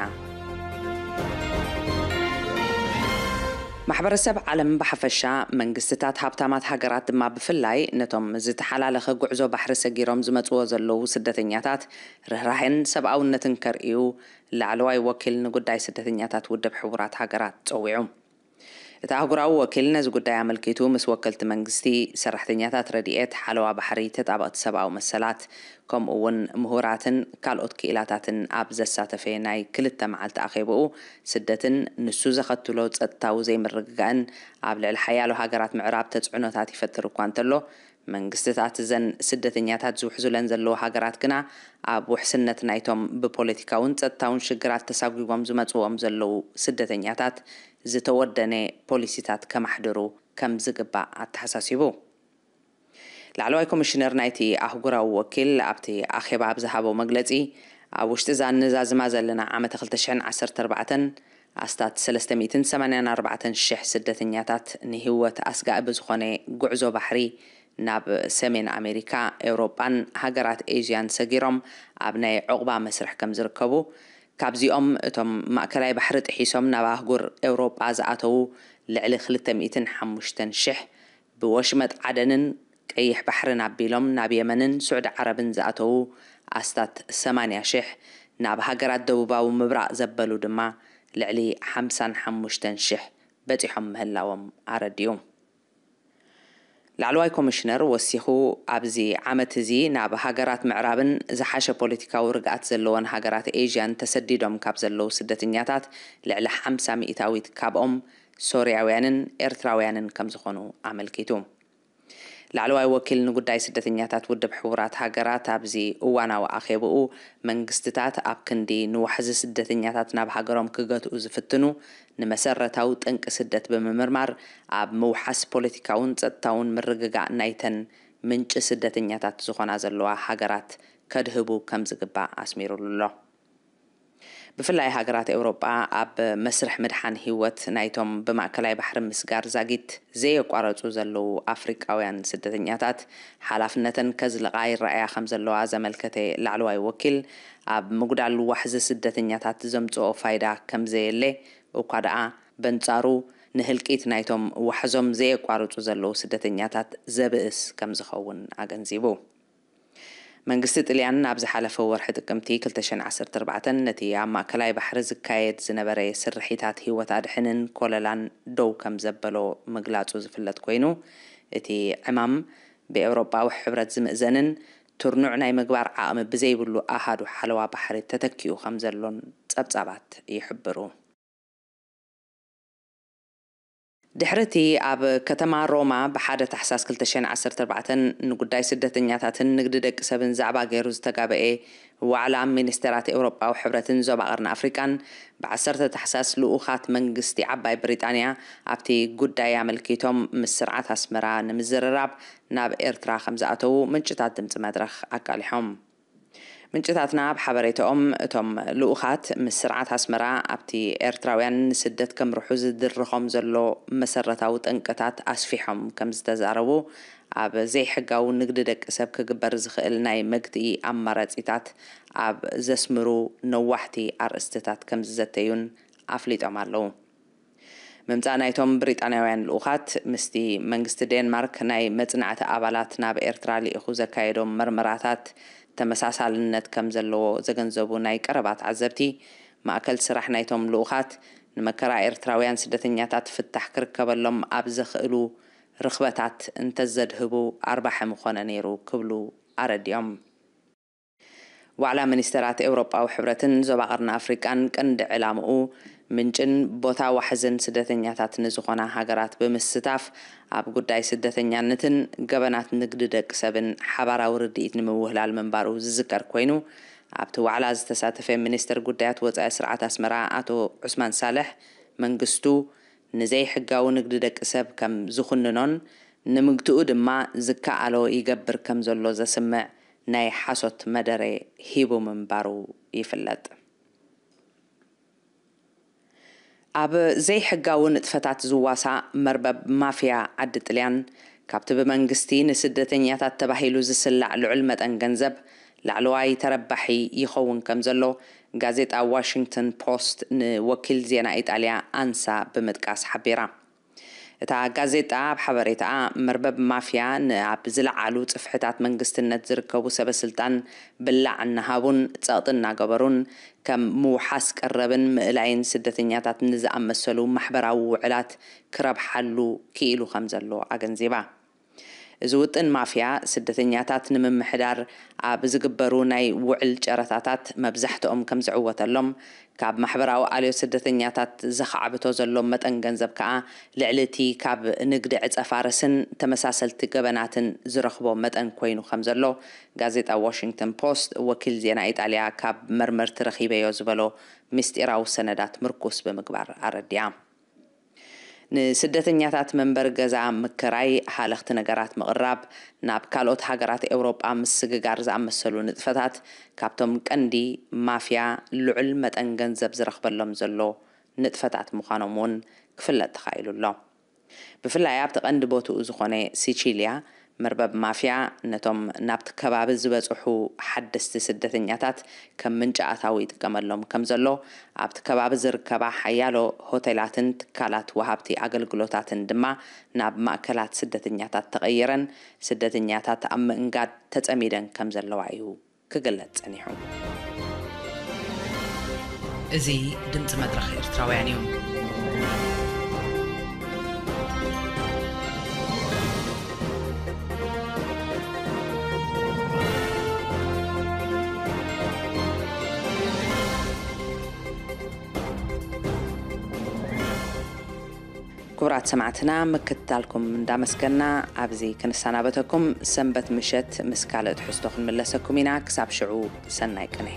ማሕበረሰብ ዓለም ብሓፈሻ፣ መንግስትታት ሃብታማት ሃገራት ድማ ብፍላይ፣ ነቶም ዝተሓላለኸ ጉዕዞ ባሕሪ ሰጊሮም ዝመጽዎ ዘለዉ ስደተኛታት ርህራሄን ሰብኣውነትን ከርእዩ ላዕለዋይ ወኪል ንጉዳይ ስደተኛታት ውድብ ሕቡራት ሃገራት ጸዊዑ። እቲ ኣህጉራዊ ወኪል ነዚ ጉዳይ ኣመልኪቱ ምስ ወከልቲ መንግስቲ፣ ሰራሕተኛታት ረድኤት፣ ሓለዋ ባሕሪ፣ ተጣበቕቲ ሰብኣዊ መሰላት፣ ከምኡ እውን ምሁራትን ካልኦት ክኢላታትን ኣብ ዘሳተፈ ናይ ክልተ መዓልቲ ኣኼብኡ፣ ስደትን ንሱ ዘኸትሎ ጸጥታዊ ዘይምርግጋእን ኣብ ልዕሊ ሓያሎ ሃገራት ምዕራብ ተጽዕኖታት ይፈጥር እኳ እንተሎ፣ መንግስትታት እዘን ስደተኛታት ዝውሕዙለን ዘለዉ ሃገራት ግና ኣብ ውሕስነት ናይቶም ብፖለቲካውን ጸጥታውን ሽግራት ተሳጒጎም ዝመጽዎም ዘለዉ ስደተኛታት ዝተወደነ ፖሊሲታት ከማሕድሩ ከም ዝግባእ ኣተሓሳሲቡ። ላዕለዋይ ኮሚሽነር ናይቲ ኣህጉራዊ ወኪል ኣብቲ ኣኼባ ኣብ ዝሃቦ መግለጺ፣ ኣብ ውሽጢ እዛ ንዛዝማ ዘለና ዓመተ ክልተ ሽሕን ዓሰርተ ኣርባዕተን ኣስታት ሰለስተ ሚእትን ሰማንያን ኣርባዕተን ሽሕ ስደተኛታት ንህይወት ኣስጋኢ ብዝኾነ ጉዕዞ ባሕሪ ናብ ሰሜን ኣሜሪካ፣ ኤውሮጳን ሃገራት ኤዥያን ሰጊሮም ኣብ ናይ ዑቕባ መስርሕ ከም ዝርከቡ፣ ካብዚኦም እቶም ማእከላይ ባሕሪ ጥሒሶም ናብ ኣህጉር ኤውሮጳ ዝኣተዉ ልዕሊ ክልተ ሚእትን ሓሙሽተን ሽሕ፣ ብወሽመጥ ዓደንን ቀይሕ ባሕርን ኣቢሎም ናብ የመንን ስዑዲ ዓረብን ዝኣተዉ ኣስታት ሰማንያ ሽሕ፣ ናብ ሃገራት ደቡባዊ ምብራቕ ዘበሉ ድማ ልዕሊ ሓምሳን ሓሙሽተን ሽሕ በጺሖም ምህላዎም ኣረዲኡ። ላዕለዋይ ኮሚሽነር ወሲኹ፣ ኣብዚ ዓመት እዚ ናብ ሃገራት ምዕራብን ዝሓሸ ፖለቲካዊ ርግኣት ዘለወን ሃገራት ኤዥያን ተሰዲዶም ካብ ዘለዉ ስደተኛታት ልዕሊ ሓምሳ ሚእታዊት ካብኦም ሶርያውያንን ኤርትራውያንን ከም ዝኾኑ ኣመልኪቱ። ላዕለዋይ ወኪል ንጉዳይ ስደተኛታት ውድብ ሕቡራት ሃገራት ኣብዚ እዋናዊ ኣኼብኡ፣ መንግስትታት ኣብ ክንዲ ንዋሕዚ ስደተኛታት ናብ ሃገሮም ክገትኡ ዝፍትኑ፣ ንመሰረታዊ ጠንቂ ስደት ብምምርማር፣ ኣብ ምውሓስ ፖለቲካውን ጸጥታውን ምርግጋእ ናይተን ምንጪ ስደተኛታት ዝኾና ዘለዋ ሃገራት ከድህቡ ከም ዝግባእ ኣስሚሩሉ ኣሎ። ብፍላይ ሃገራት ኤውሮጳ ኣብ መስርሕ ምድሓን ህይወት ናይቶም ብማእከላይ ባሕሪ ምስጋር ዛጊት ዘየቋረጹ ዘለዉ ኣፍሪቃውያን ስደተኛታት ሓላፍነተን ከዝልቓ ይረኣያ ከም ዘለዋ ዘመልከተ ላዕለዋይ ወኪል፣ ኣብ ምጉዳል ዋሕዚ ስደተኛታት ዘምጽኦ ፋይዳ ከም ዘየለ እኳ ደኣ፣ በንጻሩ ንህልቂት ናይቶም ዋሕዞም ዘየቋርጹ ዘለዉ ስደተኛታት ዘብእስ ከም ዝኸውን ኣገንዚቡ። መንግስቲ ጥልያን ኣብ ዝሓለፈ ወርሒ ጥቅምቲ ክልተ ሽሕን ዓሰርተ ኣርባዕተን ነቲ ኣብ ማእከላይ ባሕሪ ዝካየድ ዝነበረ ስርሒታት ህይወት ኣድሕንን ኮለላን ደው ከም ዘበሎ ምግላጹ ዝፍለጥ ኮይኑ፣ እቲ ዕማም ብኤውሮጳዊ ሕብረት ዝምእዘንን ትርኑዕ ናይ ምግባር ዓቕሚ ብዘይብሉ ኣሃዱ ሓለዋ ባሕሪ ተተኪኡ ከም ዘሎን ጸብጻባት ይሕብሩ። ድሕሪ እቲ ኣብ ከተማ ሮማ ብሓደ ታሕሳስ ክልተ ሽሕን ዓሰርተ ኣርባዕተን ንጉዳይ ስደተኛታትን ንግዲ ደቂ ሰብን ዛዕባ ገይሩ ዝተጋበኤ ዋዕላ ሚኒስተራት ኤውሮጳዊ ሕብረትን ዞባ ቀርኒ ኣፍሪቃን፣ ብዓሰርተ ታሕሳስ ልኡኻት መንግስቲ ዓባይ ብሪጣንያ ኣብቲ ጉዳይ ኣመልኪቶም ምስ ስርዓት ኣስመራ ንምዝርራብ ናብ ኤርትራ ከም ዝኣተዉ ምንጭታት ድምፂ መድረኽ ኣቃሊሖም። ምንጭታትና ኣብ ሓበሬታኦም፣ እቶም ልኡኻት ምስ ስርዓት ኣስመራ ኣብቲ ኤርትራውያን ንስደት ከምርሑ ዝድርኾም ዘሎ መሰረታዊ ጠንቅታት ኣስፊሖም ከም ዝተዛረቡ፣ ኣብ ዘይሕጋዊ ንግዲ ደቂ ሰብ ክግበር ዝኽእል ናይ መግትኢ ኣማራጺታት ኣብ ዘስምሩ ነዋሕቲ ኣርእስትታት ከም ዝዘተዩን ኣፍሊጦም ኣለዉ። ምምጻእ ናይቶም ብሪጣንያውያን ልኡኻት ምስቲ መንግስቲ ዴንማርክ ናይ መጽናዕቲ ኣባላት ናብ ኤርትራ ልኢኹ ዘካየዶም መርመራታት ተመሳሳልነት ከም ዘለዎ ዘገንዘቡ ናይ ቀረባ ተዓዘብቲ፣ ማእከል ስራሕ ናይቶም ልኡኻት ንመከራ ኤርትራውያን ስደተኛታት ፍታሕ ክርከበሎም ኣብ ዘኽእሉ ርኽበታት እንተዘድህቡ ኣርባሒ ምኾነ ነይሩ ክብሉ ኣረዲኦም። ዋዕላ ሚኒስተራት ኤውሮጳዊ ሕብረትን ዞባ ቀርኒ ኣፍሪቃን ቀንዲ ዕላምኡ ምንጭን ቦታ ዋሕዝን ስደተኛታት ንዝኾና ሃገራት ብምስታፍ ኣብ ጉዳይ ስደተኛነትን ገበናት ንግዲ ደቂ ሰብን ሓባራዊ ርድኢት ንምውህላል ምንባሩ ዝዝከር ኮይኑ፣ ኣብቲ ዋዕላ ዝተሳተፈ ሚኒስተር ጉዳያት ወጻኢ ስርዓት ኣስመራ ኣቶ ዑስማን ሳልሕ፣ መንግስቱ ንዘይሕጋዊ ንግዲ ደቂ ሰብ ከም ዝኹንኖን ንምግትኡ ድማ ዝከኣሎ ይገብር ከም ዘሎ ዘስምዕ ናይ ሓሶት መደረ ሂቡ ምንባሩ ይፍለጥ። ኣብ ዘይሕጋዊ ንጥፈታት ዝዋሳእ መርበብ ማፍያ ዓዲ ጥልያን፣ ካብቲ ብመንግስቲ ንስደተኛታት ተባሂሉ ዝስላዕ ልዑል መጠን ገንዘብ ላዕለዋይ ተረባሒ ይኸውን ከም ዘሎ ጋዜጣ ዋሽንግተን ፖስት ንወኪል ዜና ኢጣልያ ኣንሳ ብምጥቃስ ሓቢራ። እታ ጋዜጣ ኣብ ሓበሬታኣ፣ መርበብ ማፍያ ንኣብ ዝለዓሉ ጽፍሕታት መንግስትነት ዝርከቡ ሰበ ስልጣን ብላዕ እናሃቡን ጸቕጢ እናገበሩን፣ ከም ምውሓስ ቀረብን ምእላይን ስደተኛታት ንዝኣመሰሉ ማሕበራዊ ውዕላት ክረብሓሉ ክኢሉ ከም ዘሎ ኣገንዚባ። እዚ ውጥን ማፍያ፣ ስደተኛታት ንምምሕዳር ኣብ ዝግበሩ ናይ ውዕል ጨረታታት መብዛሕትኦም ከም ዝዕወተሎም፣ ካብ ማሕበራዊ ኣልዮ ስደተኛታት ዘኻዕብቶ ዘሎ መጠን ገንዘብ ከኣ ልዕሊ እቲ ካብ ንግዲ ዕጸ ፋርስን ተመሳሰልቲ ገበናትን ዝረኽቦ መጠን ኮይኑ ከም ዘሎ፣ ጋዜጣ ዋሽንግተን ፖስት ወኪል ዜና ኢጣልያ ካብ መርመርቲ ረኺበዮ ዝበሎ ምስጢራዊ ሰነዳት ምርኩስ ብምግባር ኣረዲኣ። ንስደተኛታት መንበሪ ገዛ ምክራይ፣ ሃለኽቲ ነገራት ምቕራብ፣ ናብ ካልኦት ሃገራት ኤውሮጳ ምስግጋር ዝኣመሰሉ ንጥፈታት፣ ካብቶም ቀንዲ ማፍያ ልዑል መጠን ገንዘብ ዝረኽበሎም ዘሎ ንጥፈታት ምዃኖም እውን ክፍለጥ ተኻኢሉ ኣሎ። ብፍላይ ኣብቲ ቀንዲ ቦትኡ ዝኾነ ሲቺልያ፣ መርበብ ማፍያ ነቶም ናብቲ ከባቢ ዝበጽሑ ሓደስቲ ስደተኛታት ከም ምንጪ ኣታዊ ይጥቀመሎም ከም ዘሎ፣ ኣብቲ ከባቢ ዝርከባ ሓያሎ ሆቴላትን ትካላት ወሃብቲ ኣገልግሎታትን ድማ ናብ ማእከላት ስደተኛታት ተቐይረን፣ ስደተኛታት ኣብ ምእንጋድ ተጸሚደን ከም ዘለዋ እዩ ክግለጽ ጸኒሑ። እዚ ድምጺ መድረኽ ኤርትራውያን እዩ። ክቡራት ሰማዕትና፣ ምክትታልኩም እንዳመስገና ኣብዚ ክንሰናበተኩም፣ ሰንበት ምሸት ምስ ካልእ ትሕዝቶ ክንምለሰኩም ኢና። ክሳብ ሽዑ ሰናይ ቅነ።